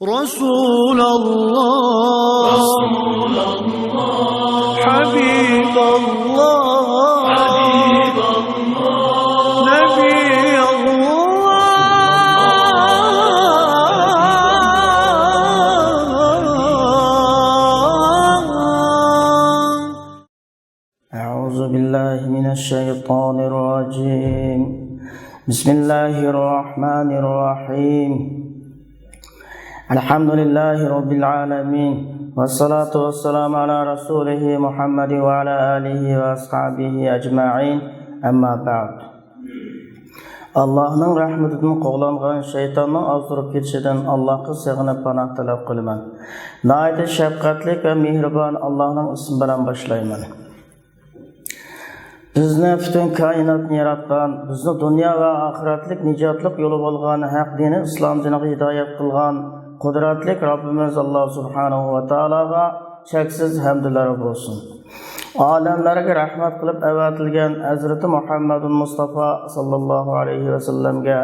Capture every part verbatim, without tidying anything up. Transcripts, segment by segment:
رسول الله، حبيب الله، نبي الله. أعوذ بالله من الشيطان الرجيم. بسم الله الرحمن الرحيم. الحمد لله رب العالمين. والصلاة والسلام على رسوله محمد وعلى آله وأصحابه أجمعين. أما بعد. ئاللاھنىڭ رەھمىتىدىن قوغلانغان، شەيتاننىڭ ئازدۇرۇپ كېتىشىدىن ئاللاھقا سېغىنىپ پاناھ تەلەپ قىلىمەن. ناھايىتى شەپقەتلىك ۋە مېھرىبان ئاللاھنىڭ ئىسمى بىلەن باشلايمەن. بىزنى پۈتۈن كائىناتنى ياراتقان، بىزنى دۇنيا ۋە ئاخىرەتلىك نىجاتلىق يولى بولغان ھەق دىنى ئىسلام دىنىغا ھىدايەت قىلغان قۇدرەتلىك رەببىمىز ئاللا سۇبھانەھۇ ۋە تائالاغا چەكسىز ھەمدۇلار بولسۇن. ئالەملەرگە رەھمەت قىلىپ ئەۋەتىلگەن ھەزرىتى مۇھەممەدۇل مۇستافا ساللاللاھۇ ئەلەيھى ۋەسەللەمگە،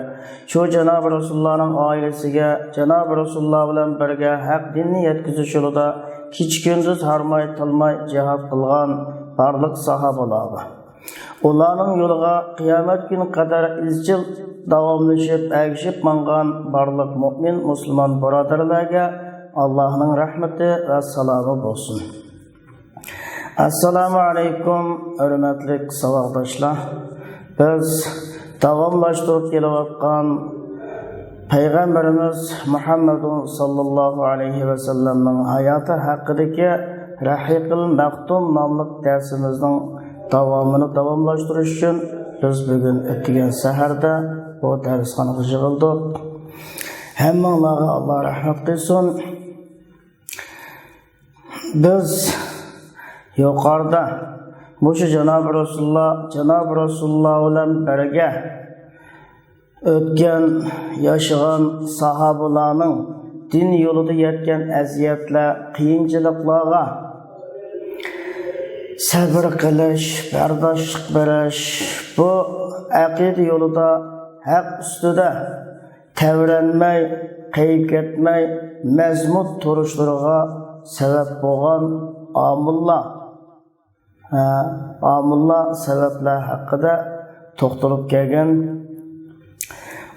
شۇ جانابى رەسۇلۇللانىڭ ئائىلىسىگە، جانابى رەسۇلۇللا بىلەن بىرگە ھەق دىننى يەتكۈزۈش يولىدا كېچە-كۈندۈز ھارماي-تالماي جىھاد قىلغان بارلىق ساھابىلارغا، ئۇلارنىڭ يولىغا قىيامەت كۈنى قەدەر ئىزچىل داۋاملىشىپ، ئەگىشىپ ماڭغان بارلىق مۆمىن، مۇسۇلمان بۇرادەرلەرگە ئاللاھنىڭ رەھمىتى ۋە سالامى بولسۇن. ئەسسالامۇ ئەلەيكۇم، ھۆرمەتلىك ساۋاقداشلار. بىز داۋاملاشتۇرۇپ كېلىۋاتقان پەيغەمبىرىمىز مۇھەممەدۇ ساللاللاھۇ ئەلەيھى ۋەسەللەمنىڭ ھاياتى ھەققىدىكى رەھىقىل مەختۇم ناملىق دەرسىمىزنىڭ داۋامىنى داۋاملاشتۇرۇش ئۈچۈن بىز بۈگۈن ئۆتكەن سەھەردە بۇ دەرسخانىغا يىغىلدۇق. ھەممىڭلارغا ئاللا رەھمەت قىلسۇن. بىز يۇقىرىدا مۇشۇ جانابى رەسۇلۇللا، جانابى رەسۇلۇللا بىلەن بىرگە ئۆتكەن، ياشىغان ساھابىلارنىڭ دىن يولىدا يەتكەن ئەزىيەتلەر، قىيىنچىلىقلارغا سەبرى قىلىش، بەرداشلىق بېرىش، بۇ ئەقىدە يولىدا ھەق ئۈستىدە تەۋرەنمەي، قېيىپ كەتمەي، مەزمۇت تۇرۇشلىرىغا سەۋەب بولغان ئامىللار، ھە، ئامىللار، سەۋەبلەر ھەققىدە توختىلىپ كەلگەن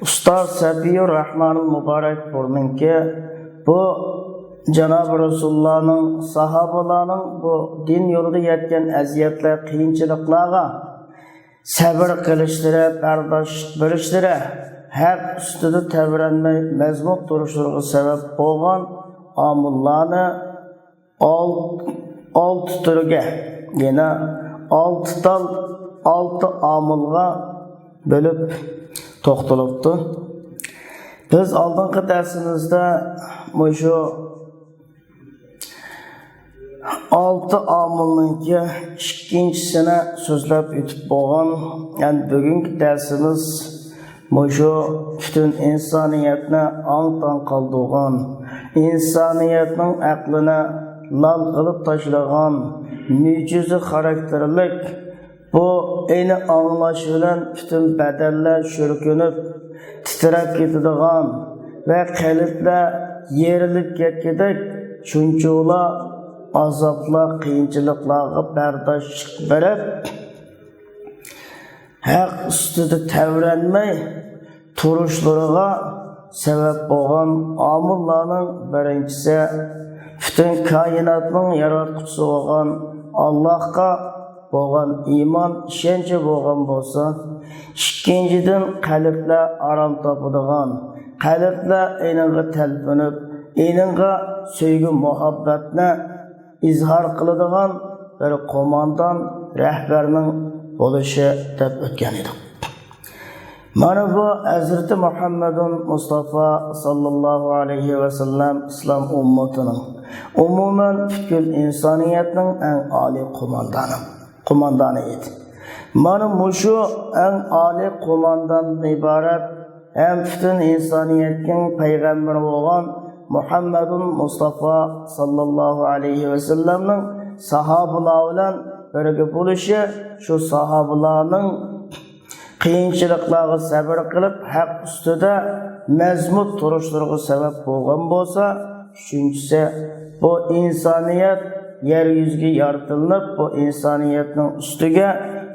ئۇستاز سەپىيۇر راھمانىل مۇبارەكپۇرنىڭكى بۇ جانابى رەسۇلۇللانىڭ، ساھابىلارنىڭ بۇ دىن يولىدا يەتكەن ئەزىيەتلەر، قىيىنچىلىقلارغا سەۋر قىلىشلىرى، بەرداشلىق بېرىشلىرى، ھەق ئۈستىدە تەۋرەنمەي مەزمۇت تۇرۇشلىرىغا سەۋەب بولغان ئامىللارنى ئال-، ئالتە تۈرگە، يەنى ئالتە تال، ئالتە ئامىلغا بۆلۈپ توختىلىپتۇ. بىز ئالدىنقى دەرسىمىزدە مۇشۇ ئالتە ئامىلنىڭكى ئىككىنچىسىنى سۆزلەپ ئۆتۈپ بولغان. يەنى بۈگۈنكى دەرسىمىز مۇشۇ پۈتۈن ئىنسانىيەتنى ئاڭ-تاڭ قالدۇرغان، ئىنسانىيەتنىڭ ئەقلىنى لال قىلىپ تاشلىغان مۆجىزە خاراكتېرلىك بۇ ئېنى ئاڭلاش بىلەن پۈتۈن بەدەنلەر چۈركىنىپ، تىترەپ كېتىدىغان ۋە قەلبلەر يېرىلىپ كەتكۈدەك شۇنچىۋالا ئازابلار، قىيىنچىلىقلارغا بەرداشلىق بېرىپ، ھەق ئۈستىدە تەۋرەنمەي تۇرۇشلىرىغا سەۋەب بولغان ئامىللارنىڭ بىرىنچىسى، پۈتۈن كائىناتنىڭ ياراتقۇچىسى بولغان ئاللاھقا بولغان ئىمان، ئىشەنچى بولغان بولسا، ئىككىنچىدىن، قەلبلەر ئارام تاپىدىغان، قەلبلەر ئېنىڭغا تەلپۈنۈپ، ئېنىڭغا سۆيگۈ، مۇھەببەتنى ئىزھار قىلىدىغان بىر قوماندان، رەھبەرنىڭ بولۇشى دەپ ئۆتكەن ئىدۇق. مانا بۇ ھەزرىتى مۇھەممەدۇن مۇستافا ساللاللاھۇ ئەلەيھى ۋەسەللەم ئىسلام ئۈممىتىنىڭ، ئومۇمەن پۈتكۈل ئىنسانىيەتنىڭ ئەڭ ئالىي قوماندانى، قوماندانى ئىدى. مانا مۇشۇ ئەڭ ئالىي قومانداندىن ئىبارەت ھەم پۈتۈن ئىنسانىيەتنىڭ پەيغەمبىرى بولغان مۇھەممەدۇل مۇستافا ساللاللاھۇ ئەلەيھى ۋەسەللەمنىڭ ساھابىلار بىلەن بىرگە بولۇشى، شۇ ساھابىلارنىڭ قىيىنچىلىقلارغا سەۋر قىلىپ، ھەق ئۈستىدە مەزمۇت تۇرۇشلىرىغا سەۋەب بولغان بولسا، ئۈچىنچىسى، بۇ ئىنسانىيەت يەر يۈزىگە يارىتىلىپ، بۇ ئىنسانىيەتنىڭ ئۈستىگە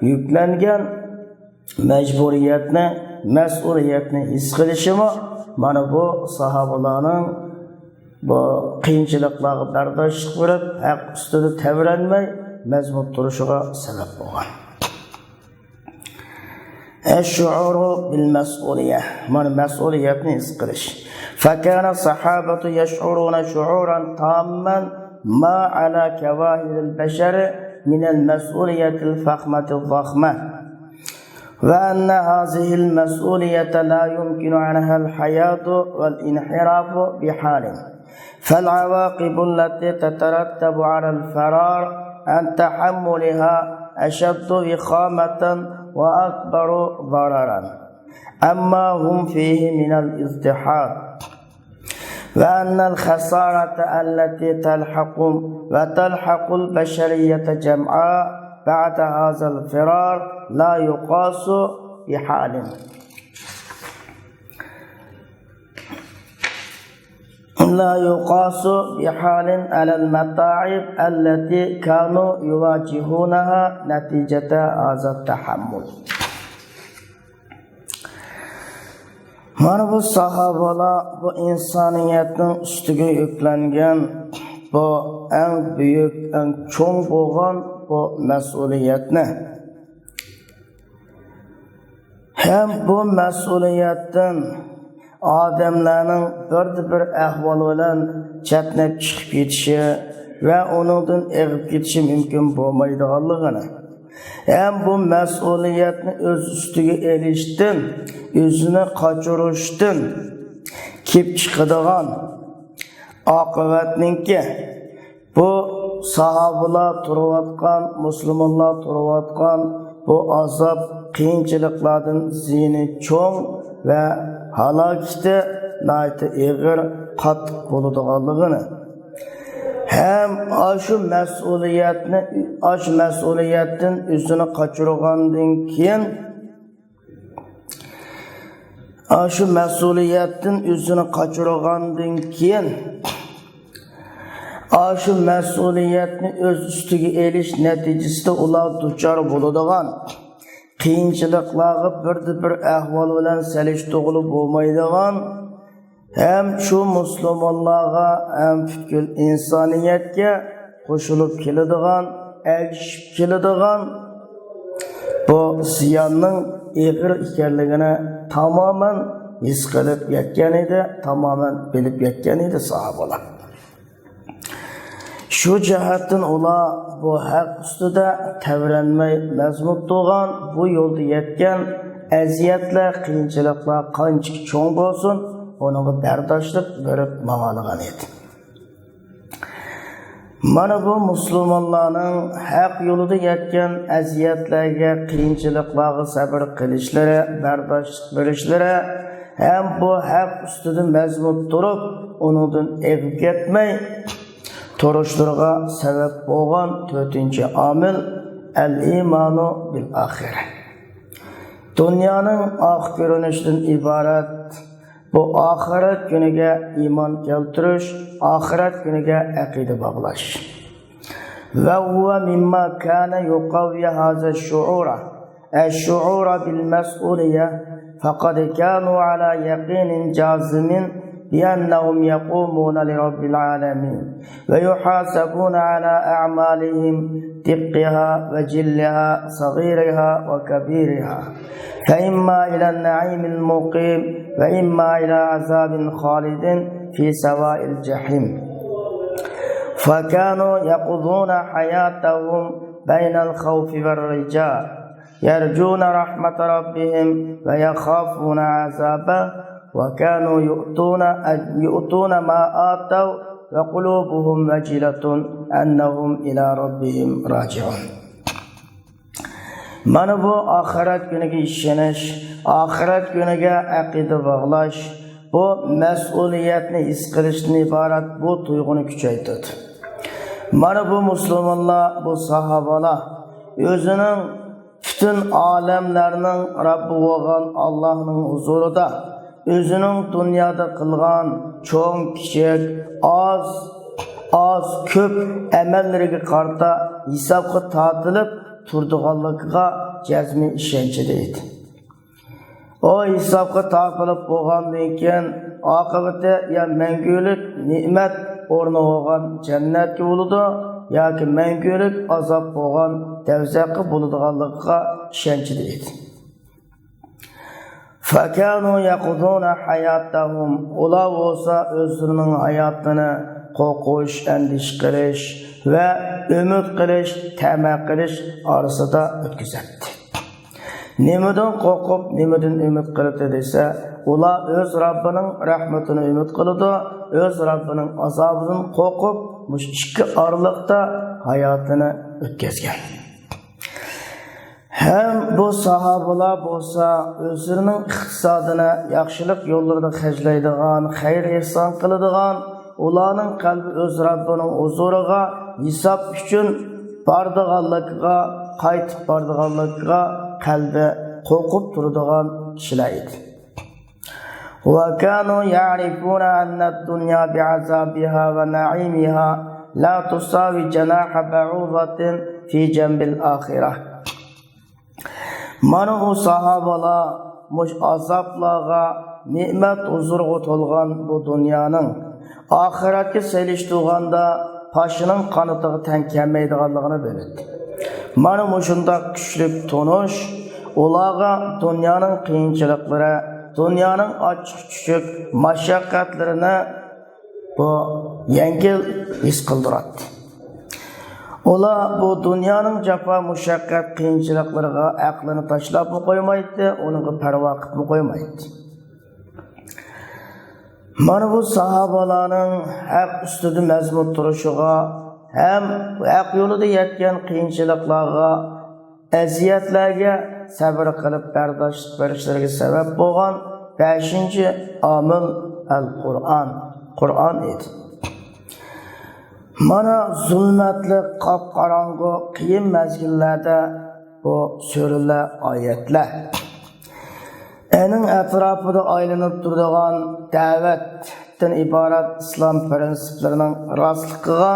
يۈكلەنگەن مەجبۇرىيەتنى، مەسئۇلىيەتنى ھېس قىلىشىمۇ مانا بۇ ساھابىلارنىڭ بۇ قىيىنچىلىقلارغا بەرداشلىق بېرىپ، ھەق ئۈستىدە تەۋرەنمەي مەزمۇت تۇرۇشىغا سەۋەب بولغان. الشعور بالمسؤولية، مانا مەسئۇلىيەتنى ھېس قىلىش. فكان الصحابة يشعرون شعورا تاما ما على كواهل البشر من المسؤولية الفخمة الضخمة، وأن هذه المسؤولية لا يمكن عنها الحياد والانحراف بحال، فالعواقب التي تترتب على الفرار عن تحملها أشد وخامة وأكبر ضررا عما هم فيه من الاضطهاد، وأن الخسارة التي تلحقهم وتلحق البشرية جمعاء بعد هذا الفرار لا يقاس بحال، لا يقاس بحال على المتاعب التي كانوا يواجهونها نتيجة هذا التحمل. مانا بۇ ساھابىلار بۇ ئىنسانىيەتنىڭ ئۈستىگە يۈكلەنگەن بۇ ئەڭ بۈيۈك، ئەڭ چوڭ بولغان بۇ مەسئۇلىيەتنى ھەم بۇ مەسئۇلىيەتتىن ئادەملەرنىڭ بىردە بىر ئەھۋال بىلەن چەتنەپ چىقىپ كېتىشى ۋە ئۇنىڭدىن ئېغىپ كېتىشى مۇمكىن بولمايدىغانلىقىنى، ھەم بۇ مەسئۇلىيەتنى ئۆز ئۈستىگە ئېلىشتىن، ئۆزىنى قاچۇرۇشتىن كېلىپ چىقىدىغان ئاقىۋەتنىڭكى بۇ ساھابىلار تۇرۇۋاتقان، مۇسۇلمانلار تۇرۇۋاتقان بۇ ئازاب، قىيىنچىلىقلاردىن زىيىنى چوڭ ۋە ھالاكىتى ناھايىتى ئېغىر، قاتتىق بولىدىغانلىقىنى ھەم ئاشۇ مەسئۇلىيەتنى، ئاشۇ مەسئۇلىيەتتىن ئۆزىنى قاچۇرغاندىن كېيىن، ئاشۇ مەسئۇلىيەتتىن ئۆزىنى قاچۇرغاندىن كېيىن، ئاشۇ مەسئۇلىيەتنى ئۆز ئۈستىگە ئېلىش نەتىجىسىدە ئۇلار دۇچار بولىدىغان قىيىنچىلىقلارغا بىردە بىر ئەھۋال بىلەن سېلىشتۇرغىلى بولمايدىغان ھەم شۇ مۇسۇلمانلارغا ھەم پۈتكۈل ئىنسانىيەتكە قوشۇلۇپ كېلىدىغان، ئەگىشىپ كېلىدىغان بۇ زىياننىڭ ئېغىر ئىكەنلىكىنى تامامەن ھېس قىلىپ يەتكەن ئىدى، تامامەن بىلىپ يەتكەن ئىدى ساھابىلار. شۇ جەھەتتىن ئۇلار بۇ ھەق ئۈستىدە تەۋرەنمەي مەزمۇت تۇرغان، بۇ يولدا يەتكەن ئەزىيەتلەر، قىيىنچىلىقلار قانچىكى چوڭ بولسۇن، ئۇنىڭغا بەرداشلىق بېرىپ ماڭالىغان ئىدى. مانا بۇ مۇسۇلمانلارنىڭ ھەق يولىدا يەتكەن ئەزىيەتلەرگە، قىيىنچىلىقلارغا سەۋر قىلىشلىرى، بەرداشلىق بېرىشلىرى ھەم بۇ ھەق ئۈستىدە مەزمۇت تۇرۇپ، ئۇنىڭدىن ئېغىپ كەتمەي تۇرۇشلىرىغا سەۋەب بولغان تۆتىنچى ئامىل، الإيمان بالآخرة. دۇنيانىڭ ئاق كۆرۈنۈشىدىن ئىبارەت بۇ ئاخىرەت كۈنىگە ئىمان كەلتۈرۈش، ئاخىرەت كۈنىگە ئەقىدە باغلاش. وهو مما كان يقوي هذا الشعور، الشعور بالمسؤولية، فقد كانوا على يقين جازم بأنهم يقومون لرب العالمين ويحاسبون على أعمالهم دقها وجلها صغيرها وكبيرها، فإما إلى النعيم المقيم وإما إلى عذاب خالد في سواء الجحيم. فكانوا يقضون حياتهم بين الخوف والرجاء، يرجون رحمة ربهم ويخافون عذابه، وكانوا يؤتون، يؤتون ما آتوا وقلوبهم وجلة أنهم إلى ربهم راجعون. مانا بۇ ئاخىرەت كۈنىگە ئىشىنىش، ئاخىرەت كۈنىگە ئەقىدە باغلاش، بۇ مەسئۇلىيەتنى ھېس قىلىشتىن ئىبارەت بۇ تۇيغۇنى كۈچەيتىدۇ. مانا بۇ مۇسۇلمانلار، بۇ ساھابىلار ئۆزىنىڭ پۈتۈن ئالەملەرنىڭ رەببى بولغان ئاللاھنىڭ ھۇزۇرىدا ئۆزىنىڭ دۇنيادا قىلغان چوڭ-كىچىك، ئاز، ئاز-كۆپ ئەمەللىرىگە قارىتا ھېسابقا تارتىلىپ تۇرىدىغانلىقىغا جەزمىي ئىشەنچىدە ئىدى. ئۇ ھېسابقا تارتىلىپ بولغاندىن كېيىن، ئاقىۋىتى يا مەڭگۈلۈك نېمەت ئورنى بولغان جەننەتكە بولىدۇ، ياكى مەڭگۈلۈك ئازاب بولغان دەۋزەخكە بولىدىغانلىقىغا ئىشەنچىدە ئىدى. فكانوا يقضون حياتهم، ئۇلار بولسا ئۆزلىرىنىڭ ھاياتىنى قورقۇش، ئەندىشە قىلىش ۋە ئۈمىد قىلىش، تەمە قىلىش ئارىسىدا ئۆتكۈزەتتى. نېمىدىن قورقۇپ، نېمىدىن ئۈمىد قىلىدۇ دېسە، ئۇلار ئۆز رەببىنىڭ رەھمىتىنى ئۈمىد قىلىدۇ، ئۆز رەببىنىڭ ئازابىدىن قورقۇپ، مۇشۇ ئىككى ئارىلىقتا ھاياتىنى ئۆتكۈزگەن. ھەم بۇ ساھابىلار بولسا ئۆزلىرىنىڭ ئىقتىسادىنى ياخشىلىق يوللىرىدا خەجلەيدىغان، خەير ئېھسان قىلىدىغان، ئۇلارنىڭ قەلبى ئۆز رەببىنىڭ ھۇزۇرىغا ھېساب ئۈچۈن بارىدىغانلىقىغا، قايتىپ بارىدىغانلىقىغا قەلبى قورقۇپ تۇرىدىغان كىشىلەر ئىدى. وكانوا يعرفون أن الدنيا بعذابها ونعيمها لا تساوي جناح بعوضة في جنب الآخرة. مانا ئۇ ساھابىلار مۇشۇ ئازابلارغا، نېمەت ھۇزۇرىغا تولغان بۇ دۇنيانىڭ ئاخىرەتكە سېلىشتۇرغاندا پاشىنىڭ قانىتىغا تەڭ كەلمەيدىغانلىقىنى بىلىدۇ. مانا مۇشۇنداق كۈچلۈك تونۇش ئۇلارغا دۇنيانىڭ قىيىنچىلىقلىرى، دۇنيانىڭ ئاچچىق-چۈچۈك مەشەققەتلىرىنى بۇ يەڭگىل ھېس قىلدۇراتتى. ئۇلار بۇ دۇنيانىڭ جاپا، مۇشەققەت، قىيىنچىلىقلىرىغا ئەقلىنى تاشلاپمۇ قويمايتتى، ئۇنىڭغا پەرۋا قىلىپمۇ قويمايتتى. مانا بۇ ساھابىلارنىڭ ھەق ئۈستىدە مەزمۇت تۇرۇشىغا ھەم ھەق يولىدا يەتكەن قىيىنچىلىقلارغا، ئەزىيەتلەرگە سەۋر قىلىپ بەرداشلىق بېرىشلىرىگە سەۋەب بولغان بەشىنچى ئامىل ئەل قۇرئان، قۇرئان ئىدى. مانا زۇلمەتلىك، قاپقاراڭغۇ، قىيىن مەزگىللەردە بۇ سۈرىلەر، ئايەتلەر. ئېنىڭ ئەتراپىدا ئايلىنىپ تۇرىدىغان دەۋەتتىن ئىبارەت ئىسلام پىرىنسىپلىرىنىڭ راستلىقىغا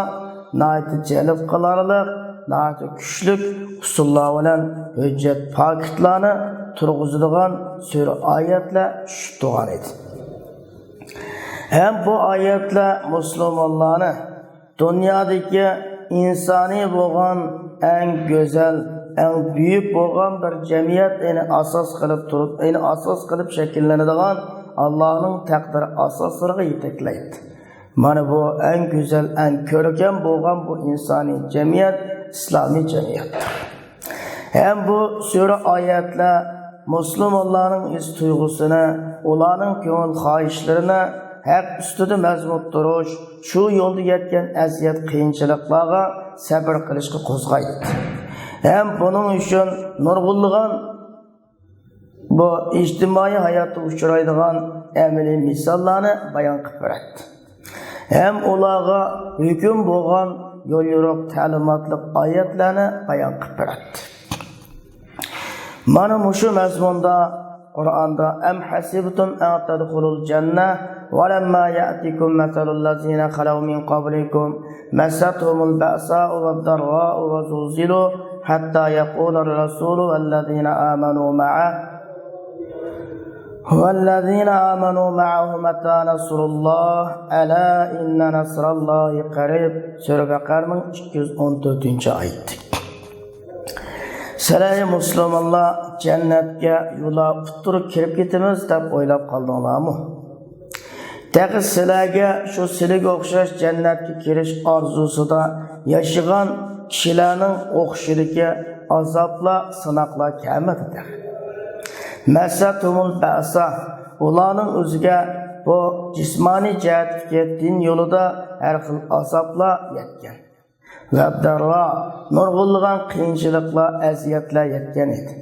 ناھايىتى جەلپ قىلارلىق، ناھايىتى كۈچلۈك ئۇسۇللار بىلەن ھۆججەت، پاكىتلارنى تۇرغۇزىدىغان سۈرە، ئايەتلەر چۈشۈپ تۇرغان ئىدى. ھەم بۇ ئايەتلەر مۇسۇلمانلارنى دۇنيادىكى ئىنسانىي بولغان ئەڭ گۈزەل، ئەڭ بۈيۈك بولغان بىر جەمئىيەت، ئېنى ئاساس قىلىپ تۇرۇپ، ئېنى ئاساس قىلىپ شەكىللىنىدىغان ئاللانىڭ تەقدىر ئاساسلىرىغا يېتەكلەيدۇ. مانا بۇ ئەڭ گۈزەل، ئەڭ كۆركەم بولغان بۇ ئىنسانىي جەمئىيەت ئىسلامىي جەمئىيەتتۇر. ھەم بۇ سۈرە، ئايەتلەر مۇسۇلمانلارنىڭ ھېس تۇيغۇسىنى، ئۇلارنىڭ كۆڭۈل خاھىشلىرىنى ھەق ئۈستىدە مەزمۇت تۇرۇش، شۇ يولدا يەتكەن ئەزىيەت، قىيىنچىلىقلارغا سەبرى قىلىشقا قوزغايدۇ. ھەم بۇنىڭ ئۈچۈن نۇرغۇنلىغان بۇ ئىجتىمائىي ھاياتتا ئۇچرايدىغان ئەمەلىي مىساللارنى بايان قىلىپ بېرەتتى. ھەم ئۇلارغا ھۆكۈم بولغان يوليورۇق، تەلىماتلىق ئايەتلەرنى بايان قىلىپ بېرەتتى. مانا مۇشۇ مەزمۇندا قۇرئاندا، أم حسبتم أن تدخلوا الجنة ولما يأتكم مثل الذين خلوا من قبلكم مستهم البأساء والضراء وزلزلوا حتى يقول الرسول والذين آمنوا معه والذين آمنوا معه متى نصر الله ألا إن نصر الله قريب. سۈرە بەقەرىنىڭ ئىككى يۈز ئون تۆتىنچى ئايىتى. سىلەر مۇسۇلمانلار جەننەتكە يۇلا ئۇتتۇرۇپ كىرىپ كېتىمىز دەپ ئويلاپ قالدىڭلارمۇ؟ تېخى سىلەرگە شۇ سىلىگە ئوخشاش جەننەتكە كىرىش ئارزۇسىدا ياشىغان كىشىلەرنىڭ ئوخشىشىدىكى ئازابلار، سىناقلار كەلمىدى تېخى. مەسسەتھۇمۇل بەئسا، ئۇلارنىڭ ئۆزىگە بۇ جىسمانىي جەھەتتىكى دىن يولىدا ھەر خىل ئازابلار يەتكەن. ۋەددەررا، نۇرغۇنلىغان قىيىنچىلىقلار، ئەزىيەتلەر يەتكەن ئىدى.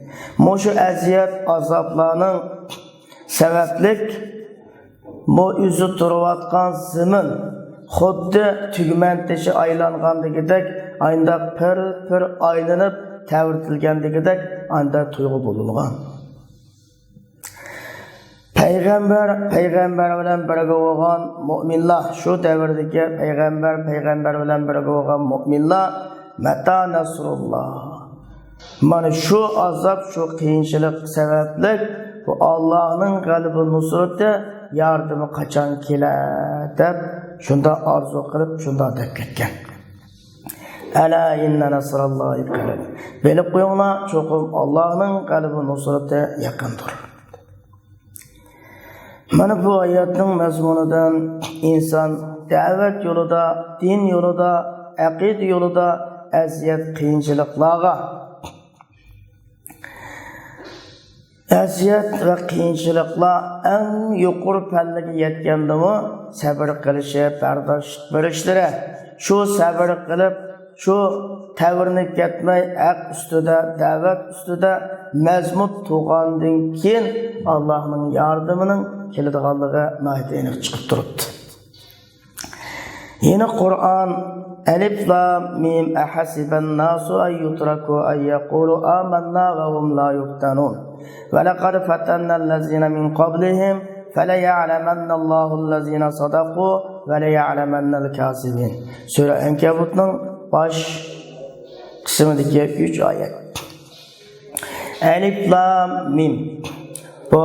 مۇشۇ ئەزىيەت، ئازابلارنىڭ سەۋەبلىك بۇ ئۈزۈپ تۇرۇۋاتقان زېمىن خۇددى تۈگمەن تېشى ئايلانغاندىكىدەك ئاينداق پىر-پىر ئايلىنىپ، تەۋرىتىلگەندىكىدەك ئانداق تۇيغۇ بولۇنغان. پەيغەمبەر، پەيغەمبەر بىلەن بىرگە بولغان مۆمىنلار، شۇ دەۋردىكى پەيغەمبەر، پەيغەمبەر بىلەن بىرگە بولغان مۆمىنلار، مەتا نەسرۇللا، مانا شۇ ئازاب، شۇ قىيىنچىلىق سەۋەبلىك بۇ ئاللانىڭ غەلىبە نۇسرىتى، ياردىمى قاچان كېلەر دەپ شۇنداق ئارزۇ قىلىپ، شۇنداق دەپ كەتكەن. ئەلا ئىننە نەسراللاھى قەرىب. بىلىپ قويۇڭلار، چوقۇم ئاللانىڭ غەلىبە نۇسرىتى يېقىندۇر. مانا بۇ ئايەتنىڭ مەزمۇنىدىن ئىنسان دەۋەت يولىدا، دىن يولىدا، ئەقىدە يولىدا ئەزىيەت، قىيىنچىلىقلارغا، ئەزىيەت ۋە قىيىنچىلىقلار ئەڭ يۇقىرى پەللىگە يەتكەندىمۇ سەبىر قىلىشى، بەرداشلىق بېرىشلىرى، شۇ سەبىر قىلىپ، شۇ تەۋرىنىپ كەتمەي، ھەق ئۈستىدە، دەۋەت ئۈستىدە مەزمۇت تۇرغاندىن كېيىن، ئاللانىڭ ياردىمىنىڭ كېلىدىغانلىقى ناھايىتى ئېنىق چىقىپ تۇرۇپتۇ. يەنە قۇرئان، ئەلىف لام مىم، ئەھەسىبەن ناسۇ ئەن يۇترەكۇ ئەن يەقۇلۇ ئامەننا ۋە ھۇم لا يۇفتەنۇن. ۋەلەقەد فەتەننەللەزىنە مىن قەبلىھىم فەلەيەلەمەننەللاھۇللەزىنە سەدەقۇ ۋەلەيەلەمەننەل كازىبىن. سۈرە ئەنكەبۇتنىڭ باش قىسمىدىكى ئۈچ ئايەت. ئەلىف لام مىم. بۇ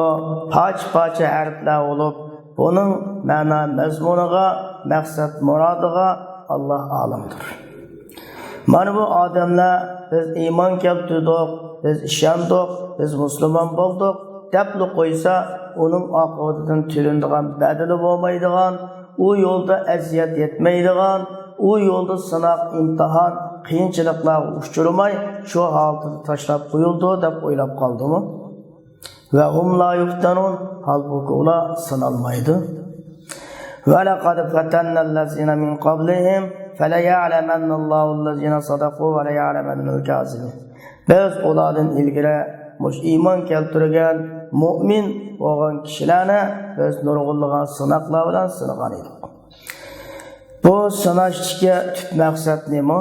پارچە-پارچە ھەرپلەر بولۇپ، بۇنىڭ مەنا مەزمۇنىغا، مەقسەت مۇرادىغا ئاللا ئالىمدۇر. مانا بۇ ئادەملەر، بىز ئىمان كەلتۈردۇق، بىز ئىشەندۇق، بىز مۇسۇلمان بولدۇق دەپلا قويسا، ئۇنىڭ ئاقىۋىتىدىن تۆلىنىدىغان بەدىلى بولمايدىغان، ئۇ يولدا ئەزىيەت يەتمەيدىغان، ئۇ يولدا سىناق، ئىمتىھان، قىيىنچىلىقلارغا ئۇچرىماي، شۇ ھالىتىدە تاشلاپ قويۇلىدۇ دەپ ئويلاپ قالدىمۇ؟ ۋە ھۇم لا يۇفتەنۇن، ھالبۇكى ئۇلار سىنالمايدۇ. ۋەلەقەد فەتەننەللەزىنە مىن قەبلىھىم فەلەيەلەمەننەللاھۇللەزىنە سەدەقۇ ۋەلەيەلەمەننەل كازىبىن. بىز ئۇلاردىن ئىلگىرى مۇشۇ ئىمان كەلتۈرگەن، مۇئمىن بولغان كىشىلەرنى بىز نۇرغۇنلىغان سىناقلار بىلەن سىنىغان ئىدۇق. بۇ سىناشتىكى تۈپ مەقسەت نېمە؟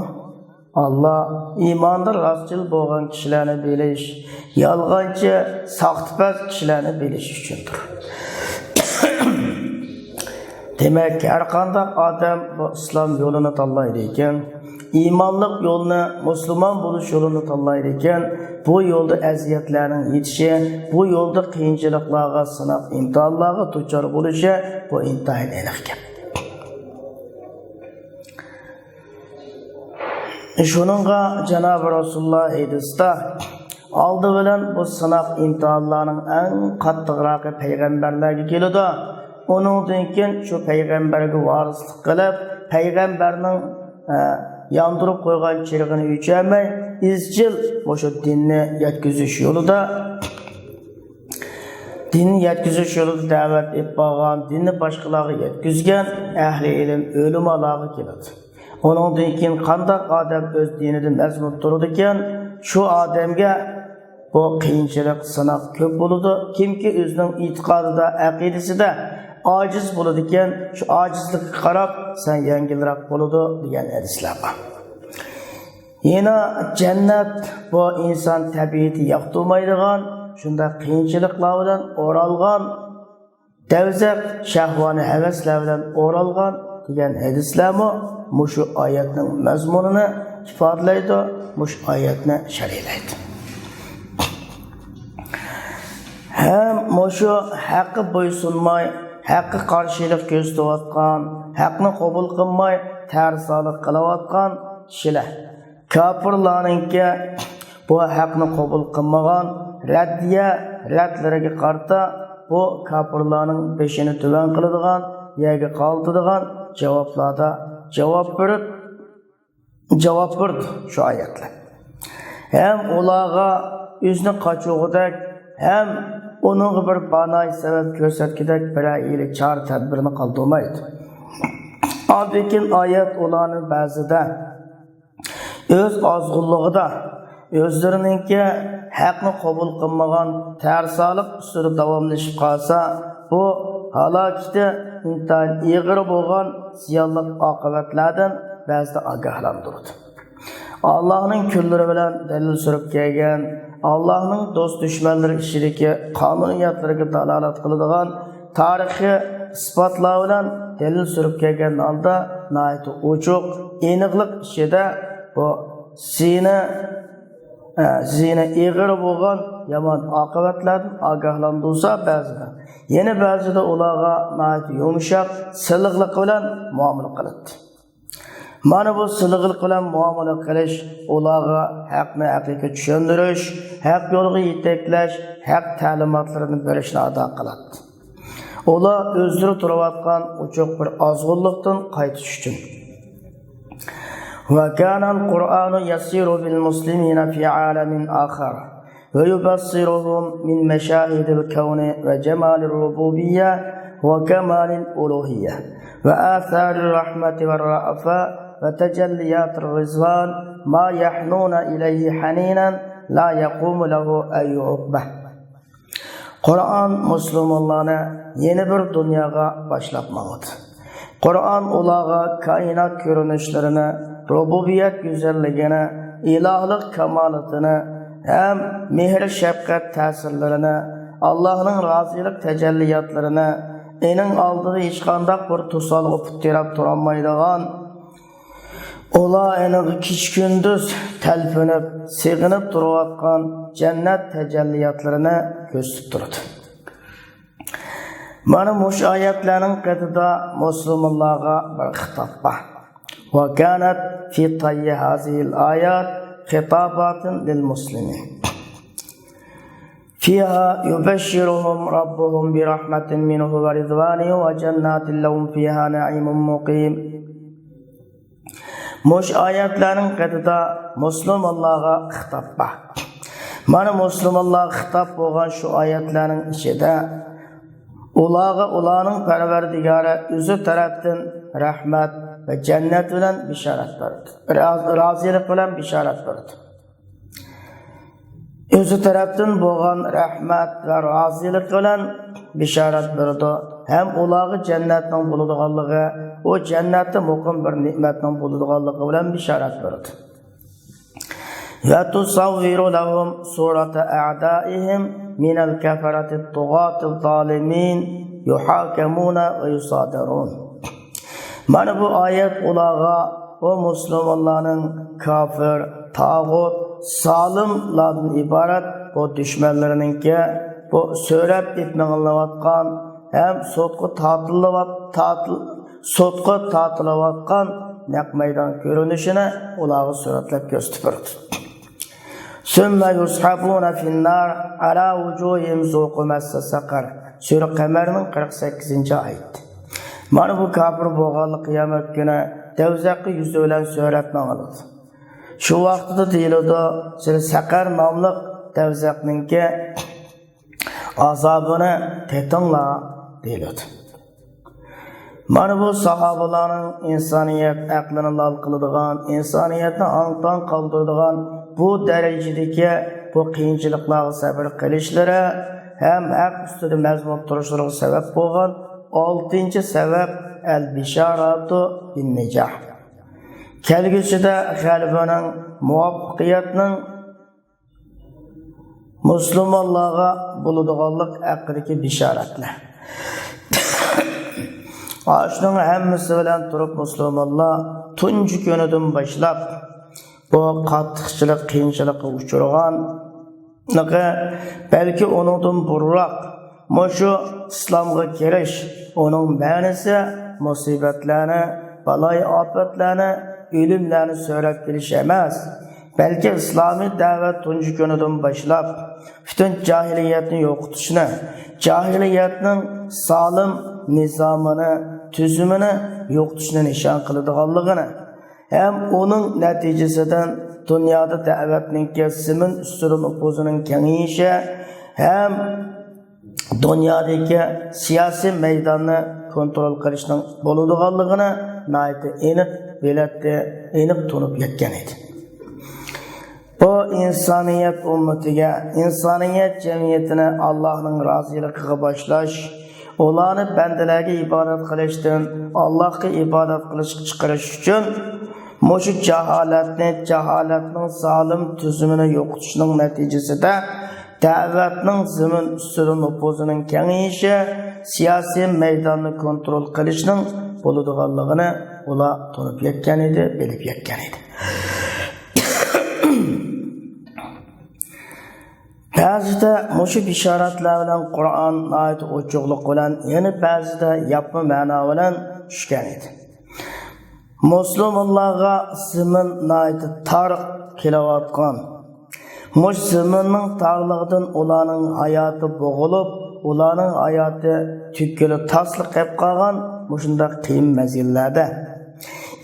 ئاللا ئىماندا راستچىل بولغان كىشىلەرنى بىلىش، يالغانچى، ساختىپەز كىشىلەرنى بىلىش ئۈچۈندۇر. دېمەك، ھەرقانداق ئادەم بۇ ئىسلام يولىنى تاللايدىكەن، ئىمانلىق يولنى، مۇسۇلمان بولۇش يولىنى تاللايدىكەن، بۇ يولدا ئەزىيەتلەرنىڭ يېتىشى، بۇ يولدا قىيىنچىلىقلارغا، سىناق، ئىمتىھانلارغا دۇچار بولۇشى، بۇ ئىنتايىن ئېنىق گەپ. شۇنىڭغا جانابى رەسۇلۇللا ھەدىستە، ئالدى بىلەن بۇ سىناق ئىمتىھانلارنىڭ ئەڭ قاتتىقراقى پەيغەمبەرلەرگە كېلىدۇ. ئۇنىڭدىن كېيىن شۇ پەيغەمبەرگە ۋارىسلىق قىلىپ، پەيغەمبەرنىڭ، ئە، ياندۇرۇپ قويغان چىرىغىنى ئۆچۈرمەي، ئىزچىل مۇشۇ دىننى يەتكۈزۈش يولىدا، دىننى يەتكۈزۈش يولىدا دەۋەت ئېلىپ بارغان، دىننى باشقىلارغا يەتكۈزگەن ئەھلى ئىلىم، ئۆلىمالارغا كېلىدۇ. ئۇنىڭدىن كېيىن قانداق ئادەم ئۆز دىنىدا مەزمۇت تۇرىدىكەن، شۇ ئادەمگە بۇ قىيىنچىلىق، سىناق كۆپ بولىدۇ. كىمكى ئۆزىنىڭ ئېتىقادىدا، ئەقىدىسىدە ئاجىز بولىدىكەن، شۇ ئاجىزلىققا قاراپ سەن يەڭگىلرەك بولىدۇ دېگەن ھەدىسلەر بار. يەنە جەننەت بۇ ئىنسان تەبىئىتى ياقتۇرمايدىغان، شۇنداق قىيىنچىلىقلار بىلەن ئورالغان، دەۋزەخ شەھۋانىي ھەۋەسلەر بىلەن ئورالغان دېگەن ھەدىسلەرمۇ مۇشۇ ئايەتنىڭ مەزمۇنىنى ئىپادىلەيدۇ، مۇشۇ ئايەتنى شەرھلەيدۇ. ھەم مۇشۇ ھەققە بويسۇنماي، ھەققە قارشىلىق كۆرسىتىۋاتقان، ھەقنى قوبۇل قىلماي، تەرسالىق قىلىۋاتقان كىشىلەر، كاپىرلارنىڭكى بۇ ھەقنى قوبۇل قىلمىغان رەددىيە، رەتلىرىگە قارىتا بۇ كاپىرلارنىڭ بېشىنى تۆۋەن قىلىدىغان، يەرگە قالتىدىغان جاۋابلاردا جاۋاب بېرىپ، جاۋاب بېرىدۇ شۇ ئايەتلەر. ھەم ئۇلارغا ئۆزىنى قاچۇرغۇدەك، ھەم ئۇنىڭغا بىر باناي سەۋەب كۆرسەتكۈدەك بىرەر ھىيلە چارە تەدبىرنى قالدۇرمايدۇ. ئاندىن كېيىن ئايەت ئۇلارنىڭ بەزىدە ئۆز ئازغۇنلۇقىدا ئۆزلىرىنىڭكى ھەقنى قوبۇل قىلمىغان تەرسالىق ئۈستىدە داۋاملىشىپ قالسا، بۇ ھالاكىتى ئىنتايىن ئېغىر بولغان زىيانلىق ئاقىۋەتلەردىن بەزىدە ئاگاھلاندۇرىدۇ. ئاللاھنىڭ كۈنلىرى بىلەن دەلىل سۈرۈپ كەلگەن، ئاللاھنىڭ دوست-دۈشمەنلىرى ئىچىدىكى قانۇنىيەتلىرىگە دالالەت قىلىدىغان تارىخىي ئىسپاتلار بىلەن دەلىل سۈرۈپ كەلگەن ھالدا ناھايىتى ئوچۇق، ئېنىقلىق ئىچىدە بۇ زىنا، ئە، زىنا ئېغىر بولغان يامان ئاقىۋەتلەردىن ئاگاھلاندۇرسا بەزىدە، يەنە بەزىدە ئۇلارغا ناھايىتى يۇمشاق، سىلىقلىق بىلەن مۇئامىلە قىلاتتى. مانا بۇ سىلىقلىق بىلەن مۇئامىلە قىلىش، ئۇلارغا ھەقنى ھەقىقىي چۈشەندۈرۈش، ھەق يولغا يېتەكلەش، ھەق تەلىماتلىرىنى بېرىشنى ئادا قىلاتتى. ئۇلار ئۆزلىرى تۇرۇۋاتقان ئوچۇق بىر ئازغۇنلۇقتىن قايتىش ئۈچۈن. وكان القرآن يسير بالمسلمين في عالم آخر، ويبصرهم من مشاهد الكون وجمال الربوبية وكمال الألوهية وآثار الرحمة والرأفة وتجليات الرضوان ما يحنون إليه حنينا لا يقوم له أي عقبة. قۇرئان مۇسۇلمانلارنى يەنە بىر دۇنياغا باشلاپ ماڭىدۇ. قۇرئان ئۇلارغا كائىنات كۆرۈنۈشلىرىنى، رۇبۇبىيەت گۈزەللىكىنى، ئىلاھلىق كامالىتىنى ھەم مېھىر-شەپقەت تەسىرلىرىنى، ئاللاھنىڭ رازىلىق تەجەللىياتلىرىنى، ئېنىڭ ئالدىدا ھېچقانداق بىر توسالغۇ پۇت تىرەپ تۇرالمايدىغان، ئۇلار ئېنىڭغا كېچە-كۈندۈز تەلپۈنۈپ، سېغىنىپ تۇرۇۋاتقان جەننەت تەجەللىياتلىرىنى كۆرسىتىپ تۇرىدۇ. مانا مۇشۇ ئايەتلەرنىڭ قېتىدا مۇسۇلمانلارغا بىر خىتاب بار. وكانت في طي هذه الآيات خطابات للمسلمين. فيها يبشرهم ربهم برحمة منه ورضوان وجنات لهم فيها نعيم مقيم. مۇشۇ ئايەتلەرنىڭ قېتىدا مۇسۇلمانلارغا خىتاب بار. مانا مۇسۇلمانلارغا خىتاب بولغان شۇ ئايەتلەرنىڭ ئىچىدە ئۇلارغا ئۇلارنىڭ پەرۋەردىگارى ئۆزى تەرەپتىن رەھمەت ۋە جەننەت بىلەن بېشارەت بەردى. راز-، رازىلىق بىلەن بېشارەت بەردى. ئۆزى تەرەپتىن بولغان رەھمەت ۋە رازىلىق بىلەن بېشارەت بېرىدۇ. ھەم ئۇلارغا جەننەتنىڭ بولىدىغانلىقى، ئۇ جەننەتتە مۇقىم بىر نېمەتنىڭ بولىدىغانلىقى بىلەن بېشارەت بېرىدۇ. وتصور لهم صورة أعدائهم من الكفرة الطغاة الظالمين يحاكمون ويصادرون. مانا بۇ ئايەت ئۇلارغا بۇ مۇسۇلمانلارنىڭ كاپىر، تاغۇت، زالىملاردىن ئىبارەت بۇ دۈشمەنلىرىنىڭكى بۇ سۆرەپ ئېلىپ مېڭىلىۋاتقان ھەم سوتقا تارتىلىۋات-، تارتىل-، سوتقا تارتىلىۋاتقان نەق مەيدان كۆرۈنۈشىنى ئۇلارغا سۈرەتلەپ كۆرسىتىپ بېرىدۇ. ثم يسحبون في النار على وجوههم ذوقوا مس سقر. سۈرە قەمەرنىڭ قىرىق سەككىزىنچى ئايىتى. مانا بۇ كاپىر بولغانلىق قىيامەت كۈنى دەۋزەخكە يۈزى بىلەن سۆرەپ ماڭىلىدۇ. شۇ ۋاقتىدا دېيىلىدۇ، سىلەر سەقەر ناملىق دەۋزەخنىڭكى ئازابىنى تېتىڭلار دېيىلىدۇ. مانا بۇ ساھابىلارنىڭ ئىنسانىيەت ئەقلىنى لال قىلىدىغان، ئىنسانىيەتنى ھاڭ-تاڭ قالدۇرىدىغان بۇ دەرىجىدىكى بۇ قىيىنچىلىقلارغا سەۋر قىلىشلىرى ھەم ھەق ئۈستىدە مەزمۇت تۇرۇشلىرىغا سەۋەب بولغان ئالتىنچى سەۋەب، البشارة بالنجاح. كەلگۈسىدە غەلىبىنىڭ، مۇۋەپپەقىيەتنىڭ مۇسۇلمانلارغا بولىدىغانلىق ھەققىدىكى بېشارەتلەر. ئاشۇنىڭ ھەممىسى بىلەن تۇرۇپ، مۇسۇلمانلار تۇنجى كۈنىدىن باشلاپ بۇ قاتتىقچىلىق، قىيىنچىلىققا ئۇچرىغانلىقى، بەلكى ئۇنىڭدىن بۇرۇنراق مۇشۇ ئىسلامغا كىرىش، ئۇنىڭ مەنىسى مۇسىبەتلەرنى، بالايىئاپەتلەرنى، ئۆلۈملەرنى سۆرەپ كېلىش ئەمەس، بەلكى ئىسلامىي دەۋەت تۇنجى كۈنىدىن باشلاپ پۈتۈن جاھىلىيەتنى يوقىتىشنى، جاھىلىيەتنىڭ زالىم نىزامىنى، تۈزۈمىنى يوقىتىشنى نىشان قىلىدىغانلىقىنى ھەم ئۇنىڭ نەتىجىسىدىن دۇنيادا دەۋەتنىڭكى زېمىن ئۈستىدە نوپۇزىنىڭ كېڭىيىشى ھەم دۇنيادىكى سىياسىي مەيداننى كونترول قىلىشنىڭ بولىدىغانلىقىنى ناھايىتى ئېنىق بىلەتتى، ئېنىق تونۇپ يەتكەن ئىدى. بۇ ئىنسانىيەت ئۈممىتىگە، ئىنسانىيەت جەمئىيىتىنى ئاللاھنىڭ رازىلىقىغا باشلاش، ئۇلارنى بەندىلەرگە ئىبادەت قىلىشتىن ئاللاھقا ئىبادەت قىلىشقا چىقىرىش ئۈچۈن مۇشۇ جاھالەتنى، جاھالەتنىڭ زالىم تۈزۈمىنى يوقىتىشنىڭ نەتىجىسىدە دەۋەتنىڭ زېمىن ئۈستىدە نوپۇزىنىڭ كېڭىيىشى، سىياسىي مەيداننى كونترول قىلىشنىڭ بولىدىغانلىقىنى ئۇلار تونۇپ يەتكەن ئىدى، بىلىپ يەتكەن ئىدى. بەزىدە مۇشۇ بېشارەتلەر بىلەن قۇرئان ناھايىتى ئوچۇقلۇق بىلەن، يەنە بەزىدە ياپما مەنا بىلەن چۈشكەن ئىدى. مۇسۇلمانلارغا زېمىن ناھايىتى تار كېلىۋاتقان. مۇشۇ زېمىننىڭ تارلىقىدىن ئۇلارنىڭ ھاياتى بوغۇلۇپ، ئۇلارنىڭ ھاياتى تۈككىلى تاسلا قېلىپ قالغان مۇشۇنداق قىيىن مەزگىللەردە،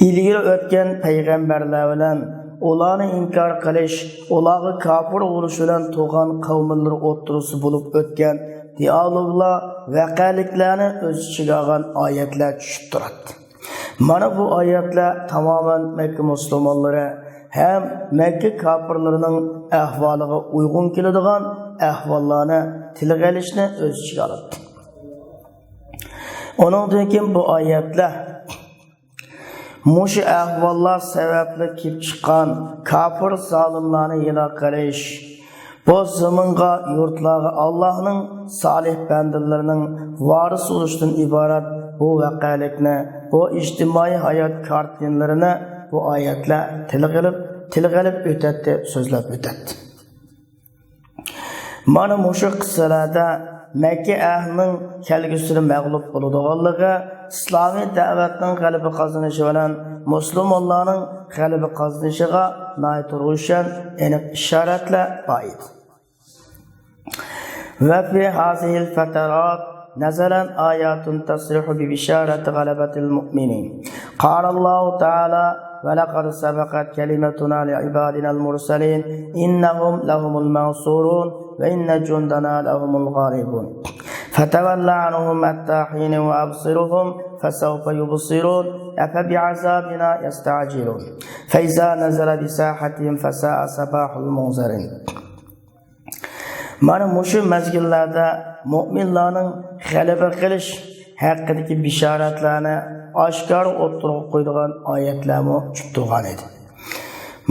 ئىلگىرى ئۆتكەن پەيغەمبەرلەر بىلەن ئۇلارنى ئىنكار قىلىش، ئۇلارغا كاپىر بولۇش بىلەن تۇغان قەۋملىرى ئوتتۇرىسىدا بولۇپ ئۆتكەن دىئالوگلار، ۋەقەلىكلەرنى ئۆز ئىچىگە ئالغان ئايەتلەر چۈشۈپ تۇراتتى. مانا بۇ ئايەتلەر تامامەن مەككە مۇسۇلمانلىرى ھەم مەككە كاپىرلىرىنىڭ ئەھۋالىغا ئۇيغۇن كېلىدىغان ئەھۋاللارنى تىلغا ئېلىشنى ئۆز ئىچىگە ئالاتتى. ئۇنىڭدىن كېيىن بۇ ئايەتلەر مۇشۇ ئەھۋاللار سەۋەبلىك كېلىپ چىققان كاپىر زالىملارنى ھالاك قىلىش، بۇ زېمىنغا، يۇرتلارغا ئاللاھنىڭ سالىھ بەندىلىرىنىڭ ۋارىس بولۇشتىن ئىبارەت بۇ ۋەقەلىكنى، بۇ ئىجتىمائىي ھايات كارتىنىلىرىنى بۇ ئايەتلەر تىلغا ئېلىپ، تىلغا ئېلىپ ئۆتەتتى، سۆزلەپ ئۆتەتتى. مانا مۇشۇ قىسسىلەردە مەككە ئەھلىنىڭ كەلگۈسىدە مەغلۇپ بولىدىغانلىقى، ئىسلامىي دەۋەتنىڭ غەلىبە قازىنىشى بىلەن مۇسۇلمانلارنىڭ غەلىبە قازىنىشىغا ناھايىتى روشەن، ئېنىق ئىشارەتلەر بار ئىدى. وفي هذه الفترات نزلت آيات تصرح ببشارة غلبة المؤمنين. قال الله تعالى: ولقد سبقت كلمتنا لعبادنا المرسلين إنهم لهم المنصورون وإن جندنا لهم الغالبون. فتول عنهم حتى حين وأبصرهم فسوف يبصرون أفبعذابنا يستعجلون فإذا نزل بساحتهم فساء صباح المنذرين. مانا مۇشۇ مەزگىللەردە مۆمىنلەرنىڭ غەلىبە قىلىش ھەققىدىكى بېشارەتلەرنى ئاشكارا ئوتتۇرىغا قويىدىغان ئايەتلەرمۇ چۈشۈپ تۇرغان ئىدى.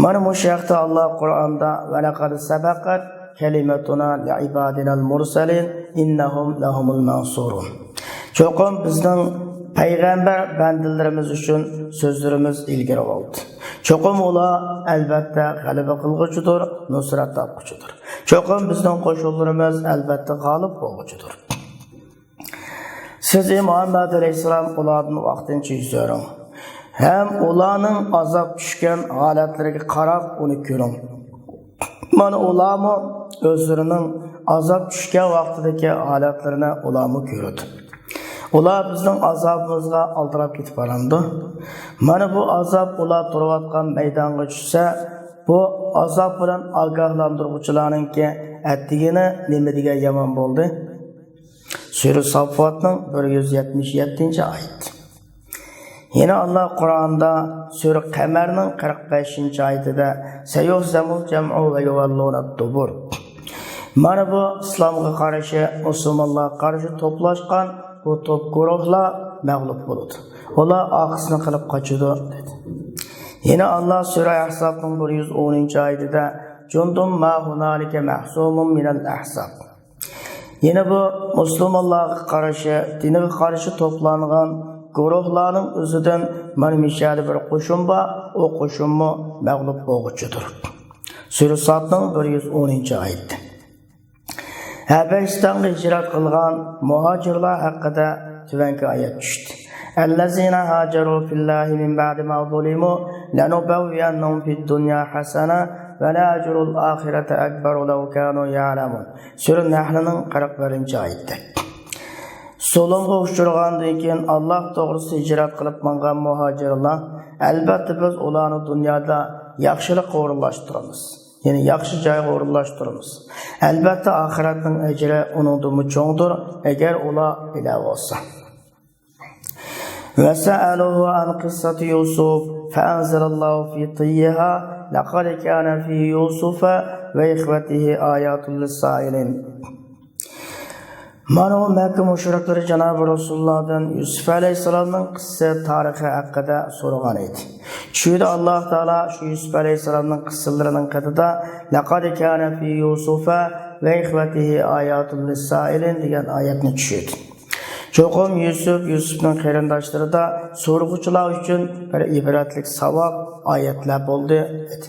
مانا مۇشۇ ھەقتە ئاللا قۇرئاندا: ولقد سبقت كلمتنا لعبادنا المرسلين إنهم لهم المنصورون. چوقۇم بىزنىڭ پەيغەمبەر بەندىلىرىمىز ئۈچۈن سۆزلىرىمىز ئىلگىرى بولدى. چوقۇم ئۇلار، ئەلۋەتتە، غەلىبە قىلغۇچىدۇر، نۇسرەت تاپقۇچىدۇر. چوقۇم بىزنىڭ قوشۇنلىرىمىز، ئەلۋەتتە، غالىب بولغۇچىدۇر. سىز، ئەي مۇھەممەد ئەلەيھىسسالام، ئۇلاردىن ۋاقتىنچە يۈز ئۆرۈڭ ھەم ئۇلارنىڭ ئازاب چۈشكەن ھالەتلىرىگە قاراپ ئۇنى كۆرۈڭ. مانا ئۇلارمۇ ئۆزلىرىنىڭ ئازاب چۈشكەن ۋاقتىدىكى ھالەتلىرىنى ئۇلارمۇ كۆرىدۇ. ئۇلار بىزنىڭ ئازابىمىزغا ئالدىراپ كېتىپ بارامدۇ؟ مانا بۇ ئازاب ئۇلار تۇرۇۋاتقان مەيدانغا چۈشسە، بۇ ئازاب بىلەن ئاگاھلاندۇرغۇچىلارنىڭكى ئەتىگىنى نېمە دېگەن يامان بولدى؟ سۈرە ساففاتنىڭ بىر يۈز يەتمىش يەتتىنچى ئايىتى. يەنە ئاللا قۇرئاندا سۈرە قەمەرنىڭ قىرىق بەشىنچى ئايىتىدە: سيهزم الجمع ويولون الدبر. مانا بۇ ئىسلامغا قارشى، مۇسۇلمانلارغا قارشى توپلاشقان بۇ توپ گۇرۇھلار مەغلۇپ بولىدۇ. ئۇلار ئارقىسىنى قىلىپ قاچىدۇ، دېدى. يەنە ئاللا سۈرە ئەھزابنىڭ بىر يۈز ئونىنچى ئايىتىدە: جند ما هنالك مهزوم من الأحزاب. يەنە بۇ مۇسۇلمانلارغا قارشى، دىنىغا قارشى توپلانغان گۇرۇھلارنىڭ ئۆزىدىن مانا مىشەدە بىر قوشۇن بار، ئۇ قوشۇنمۇ مەغلۇپ بولغۇچىدۇر. سۈرە سادنىڭ بىر يۈز ئونىنچى ئايىتى. ھەبەشىستانغا ھىجرەت قىلغان مۇھاجىرلار ھەققىدە تۆۋەنكى ئايەت چۈشتى. الذين هاجروا في الله من بعد ما ظلموا لنبوئنهم في الدنيا حسنة ولأجر الآخرة أكبر لو كانوا يعلمون. سۈرە نەھلنىڭ قىرىق بىرىنچى ئايىتى. زۇلۇمغا ئۇچرىغاندىن كېيىن ئاللا توغرىسىدا ھىجرەت قىلىپ ماڭغان مۇھاجىرلار، ئەلۋەتتە بىز ئۇلارنى دۇنيادا ياخشىلىققا ئورۇنلاشتۇرىمىز. يەنى ياخشى جايغا ئورۇنلاشتۇرىمىز. ئەلۋەتتە ئاخىرەتنىڭ ئەجرى ئۇنىڭدىنمۇ چوڭدۇر، ئەگەر ئۇلار بىلەر بولسا. وسألوه عن قصة يوسف فأنزل الله في طيها لقد كان في يوسف وإخوته آيات للسائلين. مانا ئۇ مەككە مۇشرىكلىرى جانابى رەسۇلۇللاھتىن يۈسۈپ ئەلەيھىسسالامنىڭ قىسسە تارىخى ھەققىدە سورىغان ئىدى. چۈشىدە ئاللاھ تائالا شۇ يۈسۈپ ئەلەيھىسسالامنىڭ قىسسىلىرىنىڭ قېتىدا «لەقەد كانە فى يۇسۇفە ۋە ئىخۋەتىھى ئاياتۇن لىسسائىلىن» دېگەن ئايەتنى چۈشىدى. چوقۇم يۈسۈپ، يۈسۈپنىڭ قېرىنداشلىرىدا سورىغۇچىلار ئۈچۈن بىر ئىبرەتلىك ساۋاق، ئايەتلەر بولدى، دېدى.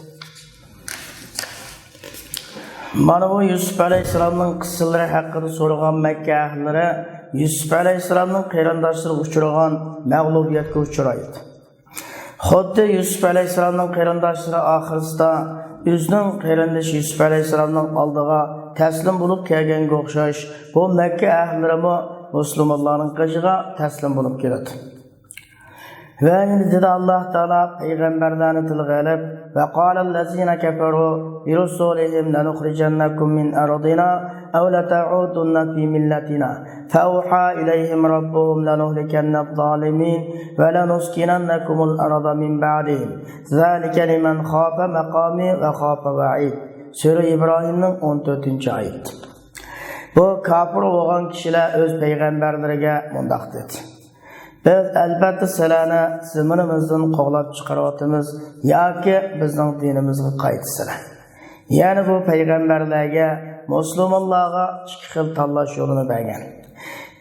مانا بۇ يۈسۈپ ئەلەيھىسسالامنىڭ قىسسىلىرى ھەققىدە سورىغان مەككە ئەھلىلىرى يۈسۈپ ئەلەيھىسسالامنىڭ قېرىنداشلىرى ئۇچرىغان مەغلۇبىيەتكە ئۇچرايدۇ. خۇددى يۈسۈپ ئەلەيھىسسالامنىڭ قېرىنداشلىرى ئاخىرسىدا ئۆزىنىڭ قېرىندىشى يۈسۈپ ئەلەيھىسسالامنىڭ ئالدىغا تەسلىم بولۇپ كەلگەنگە ئوخشاش، بۇ مەككە ئەھلىلىرىمۇ مۇسۇلمانلارنىڭ غېجىغا تەسلىم بولۇپ كېلىدۇ. ۋە يەنە دېدى ئاللاھ تائالا پەيغەمبەرلەرنى تىلغا ئېلىپ، «وقال الذين كفروا لرسلهم لنخرجنكم من أرضنا أو لتعودن في ملتنا فأوحى إليهم ربهم لنهلكن الظالمين ولنسكننكم الأرض من بعدهم ذلك لمن خاف مقامي وخاف وعيد». سۈرە ئىبراھىمنىڭ ئون تۆتىنچى ئايىتى. بۇ كاپىر بولغان كىشىلەر ئۆز پەيغەمبەرلىرىگە مۇنداق دېدى: «بىز ئەلبەتتە سىلەرنى زېمىنىمىزدىن قوغلاپ چىقىرىۋاتىمىز ياكى بىزنىڭ دىنىمىزغا قايتىسىلەر.» يەنى بۇ پەيغەمبەرلەرگە، مۇسۇلمانلارغا ئىككى خىل تاللاش يولىنى بەرگەن.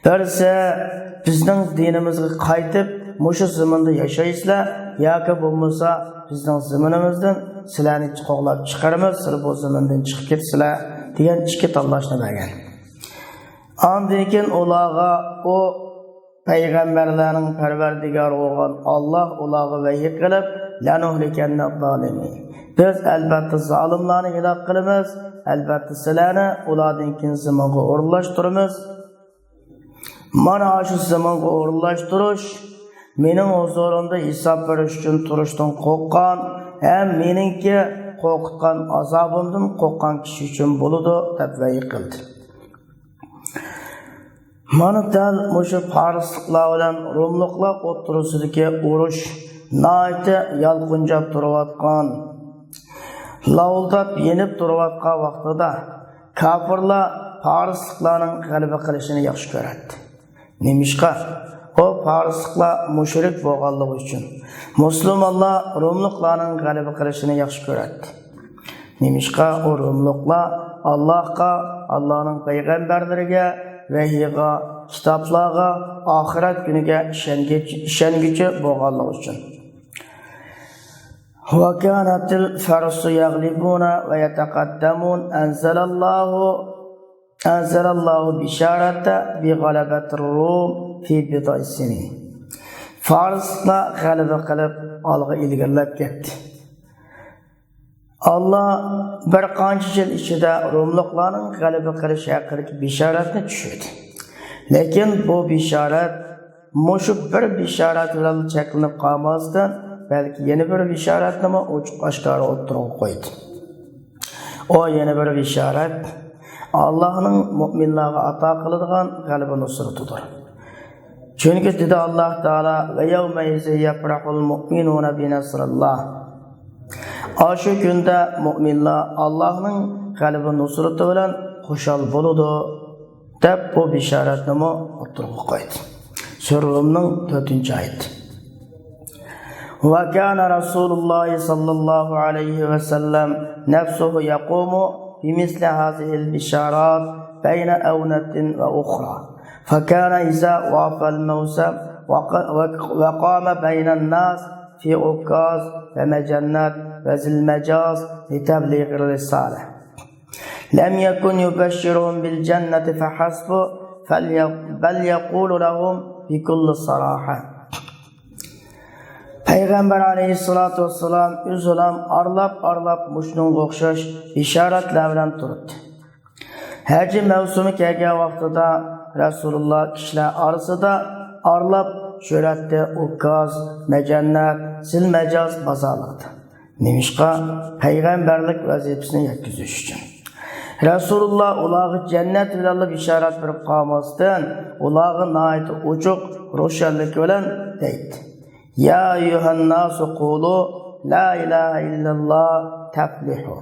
بىرسى، بىزنىڭ دىنىمىزغا قايتىپ، مۇشۇ زېمىندا ياشايسىلەر، ياكى بولمىسا بىزنىڭ زېمىنىمىزدىن سىلەرنى قوغلاپ چىقىرىمىز، سىلەر بۇ زېمىندىن چىقىپ كېتىسىلەر، دېگەن ئىككى تاللاشنى بەرگەن. ئاندىن كېيىن ئۇلارغا ئۇ پەيغەمبەرلەرنىڭ پەرۋەردىگارى بولغان ئاللاھ ئۇلارغا ۋەھىي قىلىپ، «لەنۇھلىكەننە زالىمىن». بىز ئەلبەتتە زالىملارنى ھالاك قىلىمىز، ئەلبەتتە سىلەرنى ئۇلاردىن كېيىن زېمىنغا ئورۇنلاشتۇرىمىز. مانا شۇ زېمىنغا ئورۇنلاشتۇرۇش، مېنىڭ ھۇزۇرۇمدا ھېساب بېرىش ئۈچۈن تۇرۇشتىن قورققان ھەم مېنىڭكى قورقۇتقان ئازابىمدىن قورققان كىشى ئۈچۈن بولىدۇ، دەپ ۋەھىي قىلدى. مانا دەل مۇشۇ پارسلىقلار بىلەن روملۇقلار ئوتتۇرىسىدىكى ئۇرۇش ناھايىتى يالقۇنجاپ تۇرۇۋاتقان، لاۋۇلداپ يېنىپ تۇرۇۋاتقان ۋاقتىدا، كاپىرلار پارسلىقلارنىڭ غەلىبە قىلىشىنى ياخشى كۆرەتتى. نېمىشقا؟ ئۇ پارسلىقلار مۇشرىك بولغانلىقى ئۈچۈن، مۇسۇلمانلار روملۇقلارنىڭ غەلىبە قىلىشىنى ياخشى كۆرەتتى. نېمىشقا؟ ئۇ روملۇقلار ئاللاھقا، ئاللاھنىڭ پەيغەمبەرلىرىگە، ۋەھىيغا، كىتابلارغا، ئاخىرەت كۈنىگە ئىشەنگۈچى، ئىشەنگۈچى بولغانلىقى ئۈچۈن. وكانت الفرس يغلبون ويتقدمون، أنزل الله، أنزل الله بشارة بغلبة الروم في بضع سنين. فارسلار غەلىبە قىلىپ ئالغا ئىلگىرىلەپ كەتتى. ئاللا بىر قانچە يىل ئىچىدە روملۇقلارنىڭ غەلىبە قىلىشى ھەققىدىكى بېشارەتنى چۈشۈردى. لېكىن بۇ بېشارەت مۇشۇ بىر بېشارەت بىلەن چەكلىنىپ قالماستىن، بەلكى يەنە بىر بېشارەتنىمۇ ئوچۇق ئاشكارا ئوتتۇرىغا قويدى. ئۇ يەنە بىر بېشارەت ئاللانىڭ مۆمىنلەرگە ئاتا قىلىدىغان غەلىبە نۇسرىتىدۇر. چۈنكى دېدى ئاللا تائالا: «ويومئذ يفرح المؤمنون بنصر الله». ئاشۇ كۈندە مۆمىنلەر ئاللانىڭ غەلىبە نۇسرىتى بىلەن خۇشال بولىدۇ، دەپ بۇ بېشارەتنىمۇ ئوتتۇرىغا قويدى. سۈرە رومنىڭ تۆتىنچى ئايىتى. وكان رسول الله صلى الله عليه وسلم نفسه يقوم بمثل هذه البشارات بين أونة وأخرى، فكان إذا وافى الموسم وق-، وق-، وقام بين الناس في عكاظ ومجنات وذي المجاز لتبليغ الرسالة. لم يكن يبشرهم بالجنة فحسب، فلي-، بل يقول لهم بكل صراحة. پەيغەمبەر ئەلەيھىسسالاتۇ ۋەسسالام ئۆزىلا ئارىلاپ-ئارىلاپ مۇشۇنىڭغا ئوخشاش بېشارەتلەر بىلەن تۇراتتى. ھەج مەۋسۇمى كەلگەن ۋاقتىدا رەسۇلۇللا كىشىلەر ئارىسىدا ئارىلاپ يۈرەتتى، ئۇكاز، مەجەننەت، زىلمەجاز بازارلىرىدا. نېمىشقا؟ پەيغەمبەرلىك ۋەزىپىسىنى يەتكۈزۈش ئۈچۈن. رەسۇلۇللا ئۇلارغا جەننەت بىلەنلا بېشارەت بېرىپ قالماستىن، ئۇلارغا ناھايىتى ئوچۇق روشەنلىك بىلەن دەيتتى: يا أيها الناس قولوا لا إله إلا الله تفلحوا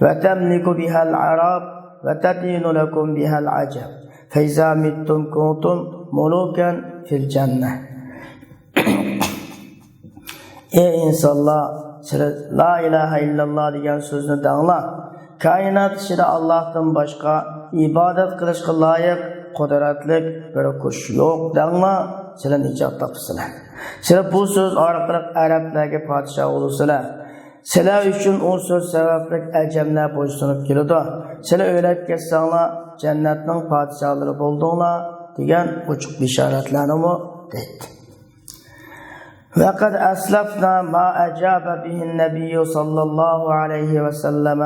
وتملكوا بها العرب وتدين لكم بها العجم فإذا متم كنتم ملوكا في الجنة. ئى ئىنسانلار، سىلەر لا ئىلاھە ئىللاللا دېگەن سۆزنى دەڭلار. كائىنات ئىچىدە ئاللاھتىن باشقا ئىبادەت قىلىشقا لايىق، قۇدرەتلىك بىر كۈچ يوق دەڭلار، سىلەر نىجات تاپىسىلەر. سىلەر بۇ سۆز ئارقىلىق ئەرەبلەرگە پادىشاھ بولىسىلەر. سىلەر ئۈچۈن ئۇ سۆز سەۋەبلىك ئەجەملەر بويسۇنۇپ كېلىدۇ. سىلەر ئۆلۈپ كەتسەڭلار، جەننەتنىڭ پادىشاھلىرى بولدۇڭلار، دېگەن ئوچۇق بېشارەتلەرنىمۇ دەيدۇ. وقد أسلفنا ما أجاب به النبي صلى الله عليه وسلم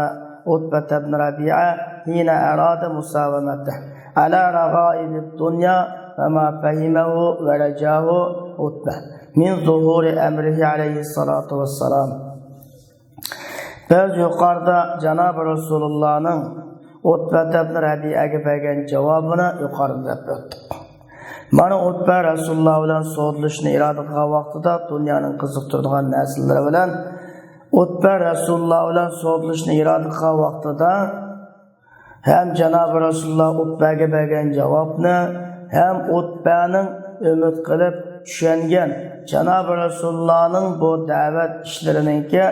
عتبة بن ربيعة حين أراد مساومته على رغائب الدنيا وما فهمه ورجاه عتبة من ظهور أمره عليه الصلاة والسلام. بىز يۇقىرىدا جانابى رەسۇلۇللانىڭ ئۇتبەت ئىبن رەبىئەگە بەرگەن جاۋابىنى يۇقىرىدا دەپ ئۆتتۇق. مانا ئۇتبە رەسۇلۇللا بىلەن سودىلىشىشنى ئىرادە قىلغان ۋاقتىدا، دۇنيانىڭ قىزىقتۇرىدىغان نەرسىلىرى بىلەن، ئۇتبە رەسۇلۇللا بىلەن سودىلىشىشنى ئىرادە قىلغان ۋاقتىدا، ھەم جانابى رەسۇلۇللا ئۇتبەگە بەرگەن جاۋابنى، ھەم ئۇتبەنىڭ ئۈمىد قىلىپ چۈشەنگەن جانابى رەسۇلۇللانىڭ بۇ دەۋەت ئىشلىرىنىڭكى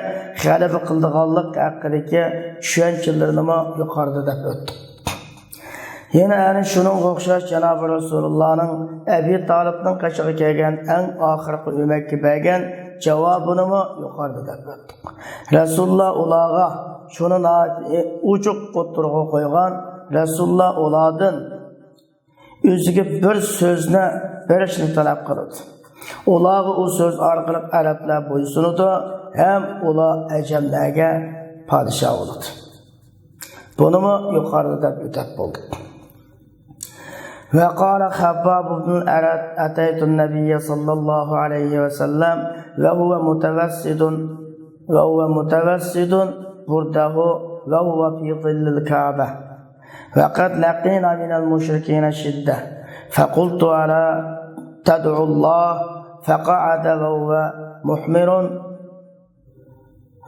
غەلىبە قىلىدىغانلىق ھەققىدىكى چۈشەنچىلىرىنىمۇ يۇقىرىدا دەپ ئۆتتۇق. يەنە ئەنە شۇنىڭغا ئوخشاش جانابى رەسۇلۇللانىڭ ئەبى تالىپنىڭ قېشىغا كەلگەن ئەڭ ئاخىرقى ئۆمەككە بەرگەن جاۋابىنىمۇ يۇقىرىدا دەپ ئۆتتۇق. رەسۇلۇللا ئۇلارغا شۇنى ناھايىتى ئوچۇق ئوتتۇرىغا قويغان. رەسۇلۇللا ئۇلاردىن ئۆزىگە بىر سۆزنى بېرىشنى تەلەپ قىلىدۇ. ئۇلارغا ئۇ سۆز ئارقىلىق ئەرەبلەر بويسۇنىدۇ ھەم ئۇلار ئەجەملەرگە پادىشاھ بولىدۇ. بۇنىمۇ يۇقىرىدا دەپ ئۆتەپ بولدۇق. وقال خباب بن الأرت: أتيت النبي صلى الله عليه وسلم وهو متوسد، وهو متوسد برده وهو في ظل الكعبة، وقد لقينا من المشركين شدة، فقلت: ألا تدعو الله؟ فقعد وهو محمر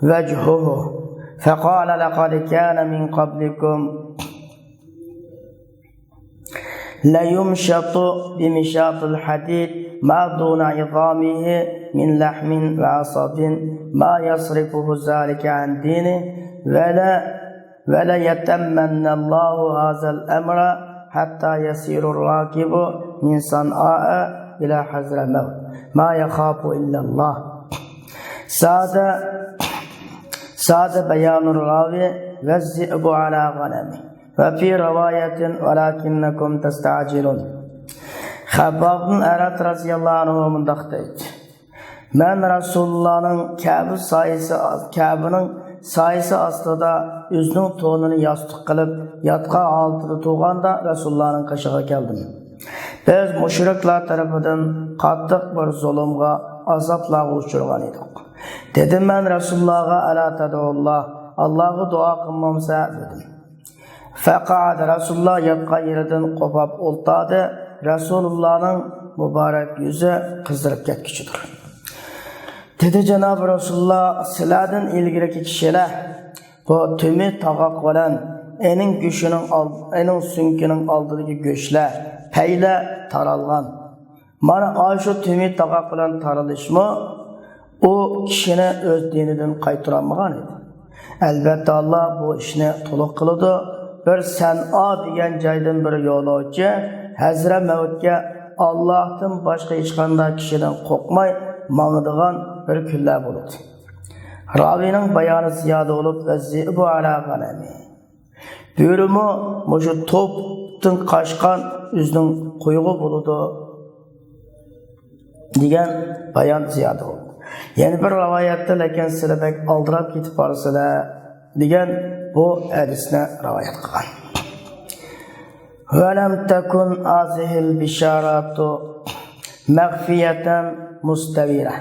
وجهه، فقال: لقد كان من قبلكم ليمشط بمشاط الحديد ما دون عظامه من لحم وعصب، ما يصرفه ذلك عن دينه، ولا، وليتمن الله هذا الأمر حتى يسير الراكب من صنعاء إلى حضرموت، ما يخاف إلا الله. زاد، زاد بيان الراوي: والذئب على غنمه. وفي رواية: ولكنكم تستعجلون. خباب بن الأرت رضي الله عنه مۇنداق دەيدۇ: مەن رەسۇلۇللانىڭ كەبە سايىسى، كەبىنىڭ سايىسى ئاستىدا ئۆزىنىڭ تونىنى ياستۇق قىلىپ ياتقان ھالىتىدە تۇرغاندا رەسۇلۇللانىڭ قېشىغا كەلدىم. بىز مۇشرىكلار تەرىپىدىن قاتتىق بىر زۇلۇمغا، ئازابلارغا ئۇچرىغان ئىدۇق. دېدىم مەن رەسۇلۇللاغا: «ئەلا تەدئۇللا، ئاللاغا دۇئا قىلمامسەن؟» دېدىم. فەقەئەدە، رەسۇلۇللا ياتقان يېرىدىن قوپاپ ئولتۇردى. رەسۇلۇللانىڭ مۇبارەك يۈزى قىزىرىپ كەتكۈچىدۇر. دېدى جانابى رەسۇلۇللا: «سىلەردىن ئىلگىرىكى كىشىلەر بۇ تۈمى تاغاق بىلەن ئېنىڭ گۆشىنىڭ ئال-، ئېنىڭ سۆڭىكىنىڭ ئالدىدىكى گۆشلەر، پەيلەر تارالغان. مانا ئاشۇ تۈمى تاغاق بىلەن تارىلىشمۇ ئۇ كىشىنى ئۆز دىنىدىن قايتۇرالمىغان ئىدى. ئەلۋەتتە، ئاللا بۇ ئىشنى تولۇق قىلىدۇ. بىر سەنئا دېگەن جايدىن بىر يولۇچى ھەزرەمەۋتكە ئاللاھتىن باشقا ھېچقانداق كىشىدىن قورقماي ماڭىدىغان بىر كۈنلەر بولىدۇ.» راۋىنىڭ بايانى زىيادە بولۇپ، «ۋەززىئبۇ ئەلا غەنەمى.» بۆرىمۇ مۇشۇ توپتىن قاچقان ئۆزىنىڭ قويىغا بولىدۇ، دېگەن بايان زىيادە بولدى. يەنە بىر رىۋايەتتە، لېكىن سىلەر بەك ئالدىراپ كېتىپ بارىسىلەر، دېگەن بۇ ھەدىسنى رىۋايەت قىلغان. ولم تكن هذه البشارات مخفية مستترة.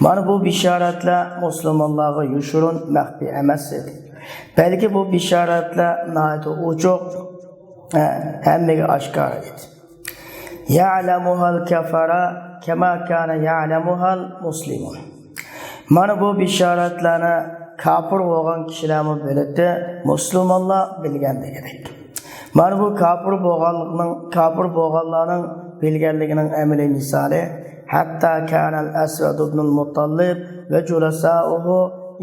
مانا بۇ بېشارەتلەر مۇسۇلمانلارغا يوشۇرۇن، مەخپىي ئەمەس ئىدى. بەلكى بۇ بېشارەتلەر ناھايىتى ئوچۇق، ھە، ھەممىگە ئاشكارا ئىدى. يعلمها الكفرة كما كان يعلمها المسلمون. مانا بۇ بېشارەتلەرنى كاپىر بولغان كىشىلەرمۇ بىلەتتى، مۇسۇلمانلار بىلگەن دېگۈدەك. مانا بۇ كاپىر بولغانلىقنىڭ، كاپىر بولغانلارنىڭ بىلگەنلىكىنىڭ ئەمەلىي مىسالى، حتى كان الأسود بن المطلب وجلساؤه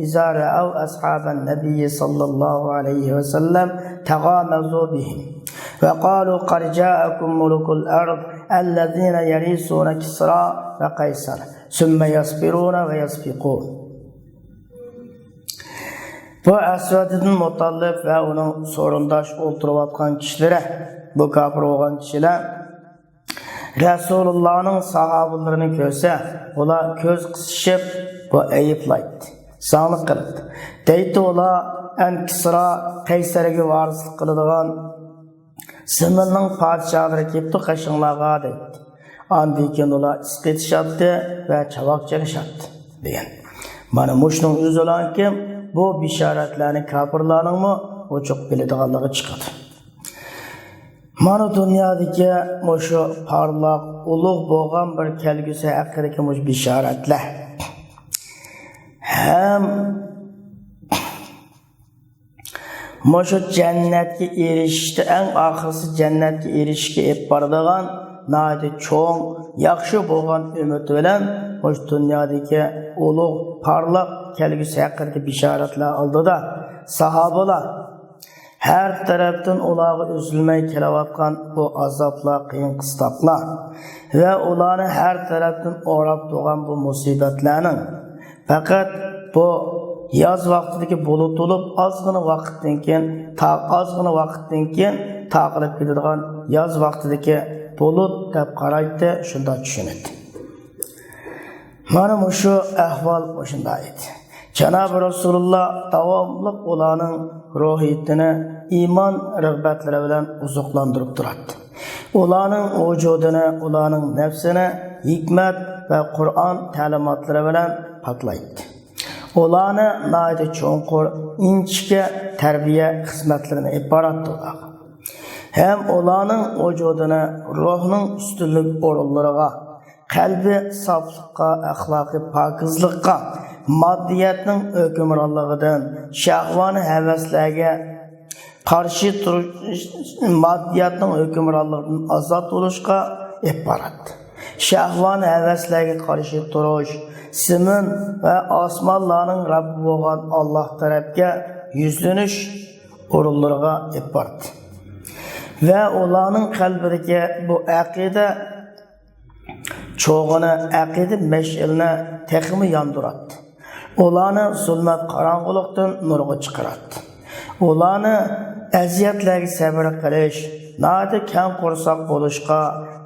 إذا رأوا أصحاب النبي صلى الله عليه وسلم تغامزوا بهم وقالوا: قد جاءكم ملوك الأرض الذين يرثون كسرى وقيصر ثم يصبرون ويصفقون. بۇ ئەسۋەدىدىن مۇتەللىپ ۋە ئۇنىڭ سورۇنداش ئولتۇرۇۋاتقان كىشىلىرى، بۇ كاپىر بولغان كىشىلەر رەسۇلۇللانىڭ ساھابىلىرىنى كۆرسە، ئۇلار كۆز قىسىشىپ، بۇ ئەيىبلەيتتى، زاڭلىق قىلىپتۇ. دەيتتى ئۇلار، ئەن كىسرا قەيسەرگە ۋارىسلىق قىلىدىغان زېمىننىڭ پادىشاھلىرى كېلىپتۇ قېشىڭلارغا، دەيتتى. ئاندىن كېيىن ئۇلار ئىس قېتىشاتتى ۋە چاۋاك چېلىشاتتى، دېگەن. مانا مۇشۇنىڭ ئۆزى ئۇلارنىڭكى بۇ بېشارەتلەرنى كاپىرلارنىڭمۇ ئوچۇق بىلىدىغانلىقى چىقىدۇ. مانا دۇنيادىكى مۇشۇ پارلاق، ئۇلۇغ بولغان بىر كەلگۈسى ھەققىدىكى مۇشۇ بېشارەتلەر ھەم مۇشۇ جەننەتكە ئېرىشىشتە، ئەڭ ئاخىرسى جەننەتكە ئېرىشىشكە ئېلىپ بارىدىغان ناھايىتى چوڭ، ياخشى بولغان ئۈمىد بىلەن مۇشۇ دۇنيادىكى ئۇلۇغ، پارلاق كەلگۈسى ھەققىدىكى بېشارەتلەر ئالدىدا ساھابىلار ھەر تەرەپتىن ئۇلارغا ئۈزۈلمەي كېلىۋاتقان بۇ ئازابلار، قىيىن-قىستاقلار ۋە ئۇلارنى ھەر تەرەپتىن ئوراپ تۇرغان بۇ مۇسىبەتلەرنىڭ پەقەت بۇ ياز ۋاقتىدىكى بۇلۇت بولۇپ، ئازغىنا ۋاقىتتىن كېيىن، تا-، ئازغىنا ۋاقىتتىن كېيىن تارقىلىپ كېتىدىغان ياز ۋاقتىدىكى بۇلۇت دەپ قارايتتى، شۇنداق چۈشىنەتتى. مانا مۇشۇ ئەھۋال مۇشۇنداق ئىدى. جانابى رەسۇلۇللا داۋاملىق ئۇلارنىڭ روھىيىتىنى ئىمان رىغبەتلىرى بىلەن ئوزۇقلاندۇرۇپ تۇراتتى. ئۇلارنىڭ ۋۇجۇدىنى، ئۇلارنىڭ نەپسىنى ھېكمەت ۋە قۇرئان تەلىماتلىرى بىلەن پاكلايتتى. ئۇلارنى ناھايىتى چوڭقۇر، ئىنچىكە تەربىيە خىزمەتلىرىنى ئېلىپ باراتتى ئۇلارغا. ھەم ئۇلارنىڭ ۋۇجۇدىنى روھنىڭ ئۈستۈنلۈك ئورۇنلىرىغا، قەلبىي ساپلىققا، ئەخلاقىي پاكىزلىققا، ماددىيەتنىڭ ھۆكۈمرانلىقىدىن، شەھۋانىي ھەۋەسلەرگە قارشى تۇرۇش، ماددىيەتنىڭ ھۆكۈمرانلىقىدىن ئازاد بولۇشقا ئېلىپ باراتتى. شەھۋانىي ھەۋەسلەرگە قارشى تۇرۇش، زېمىن ۋە ئاسمانلارنىڭ رەببى بولغان ئاللاھ تەرەپكە يۈزلىنىش ئورۇنلىرىغا ئېلىپ باردى. ۋە ئۇلارنىڭ قەلبىدىكى بۇ ئەقىدە چوغىنى، ئەقىدە مەشئىلىنى تېخىمۇ ياندۇراتتى. ئۇلارنى زۇلمەت قاراڭغۇلۇقتىن نۇرغا چىقىراتتى. ئۇلارنى ئەزىيەتلەرگە سەۋر قىلىش، ناھايىتى كەڭ قورساق بولۇشقا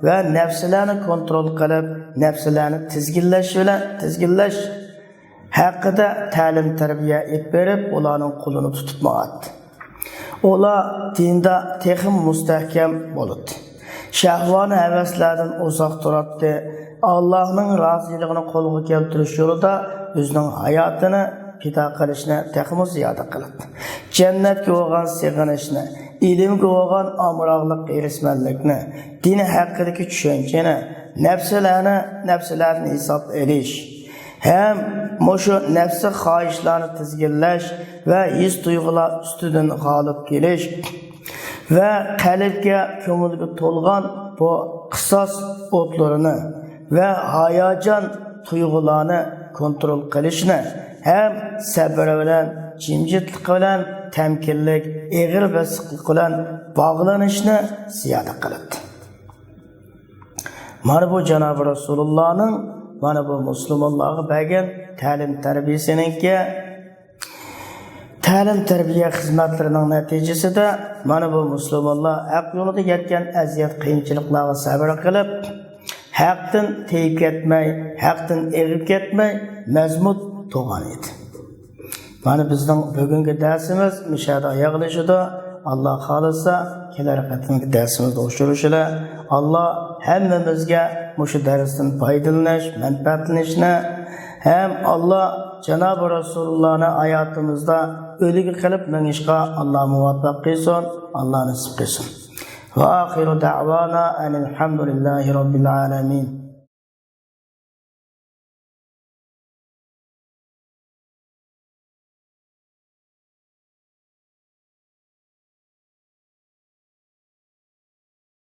ۋە نەپسىلەرنى كونترول قىلىپ، نەپسىلەرنى تىزگىنلەش بىلەن، تىزگىنلەش ھەققىدە تەلىم-تەربىيە ئېلىپ بېرىپ، ئۇلارنىڭ قولىنى تۇتۇپ ماڭاتتى. ئۇلار دىندا تېخىمۇ مۇستەھكەم بولاتتى. شەھۋانىي ھەۋەسلەردىن ئۇزاق تۇراتتى. ئاللاھنىڭ رازىلىقىنى قولغا كەلتۈرۈش يولىدا ئۆزىنىڭ ھاياتىنى پىدا قىلىشنى تېخىمۇ زىيادە قىلاتتى. جەننەتكە بولغان سېغىنىشنى، ئىلىمگە بولغان ئامراقلىق، ھېرىسمەنلىكنى، دىن ھەققىدىكى چۈشەنچىنى، نەپسىلەرنى، نەپسىلەردىن ھېساب ئېلىش، ھەم مۇشۇ نەپسىي خاھىشلارنى تىزگىنلەش ۋە ھېس-تۇيغۇلار ئۈستىدىن غالىب كېلىش ۋە قەلبكە، كۆڭۈلگە تولغان بۇ قىساس ئوتلىرىنى ۋە ھاياجان تۇيغۇلارنى كونترول قىلىشنى ھەم سەبرى بىلەن، جىمجىتلىقى بىلەن، تەمكىنلىك، ئېغىر بېسىقلىق بىلەن باغلىنىشنى زىيادە قىلاتتى. مانا بۇ جانابى رەسۇلۇللانىڭ مانا بۇ مۇسۇلمانلارغا بەرگەن تەلىم-تەربىيەسىنىڭكى، تەلىم-تەربىيە خىزمەتلىرىنىڭ نەتىجىسىدە مانا بۇ مۇسۇلمانلار ھەق يولىدا يەتكەن ئەزىيەت-قىيىنچىلىقلارغا سەۋر قىلىپ، ھەقتىن تېيىپ كەتمەي، ھەقتىن ئېغىپ كەتمەي، مەزمۇت تۇرغان ئىدى. مانا بىزنىڭ بۈگۈنكى دەرسىمىز مۇشۇ يەردە ئاياغلىشىدۇ. ئاللا خالىسا، كېلەر قېتىمقى دەرسىمىزدە ئۇچرىشىلى. ئاللا ھەممىمىزگە مۇشۇ دەرستىن پايدىلىنىش، مەنپەئەتلىنىشنى ھەم ئاللا جانابى رەسۇلۇللانى ھاياتىمىزدا ئۈلگە قىلىپ مېڭىشقا ئاللا مۇۋەپپەق قىلسۇن، ئاللا نېسىپ قىلسۇن. ۋە ئاخىرۇ دەئۋانا ئەنىل ھەمدۇلىللاھى رەببىل ئالەمىن.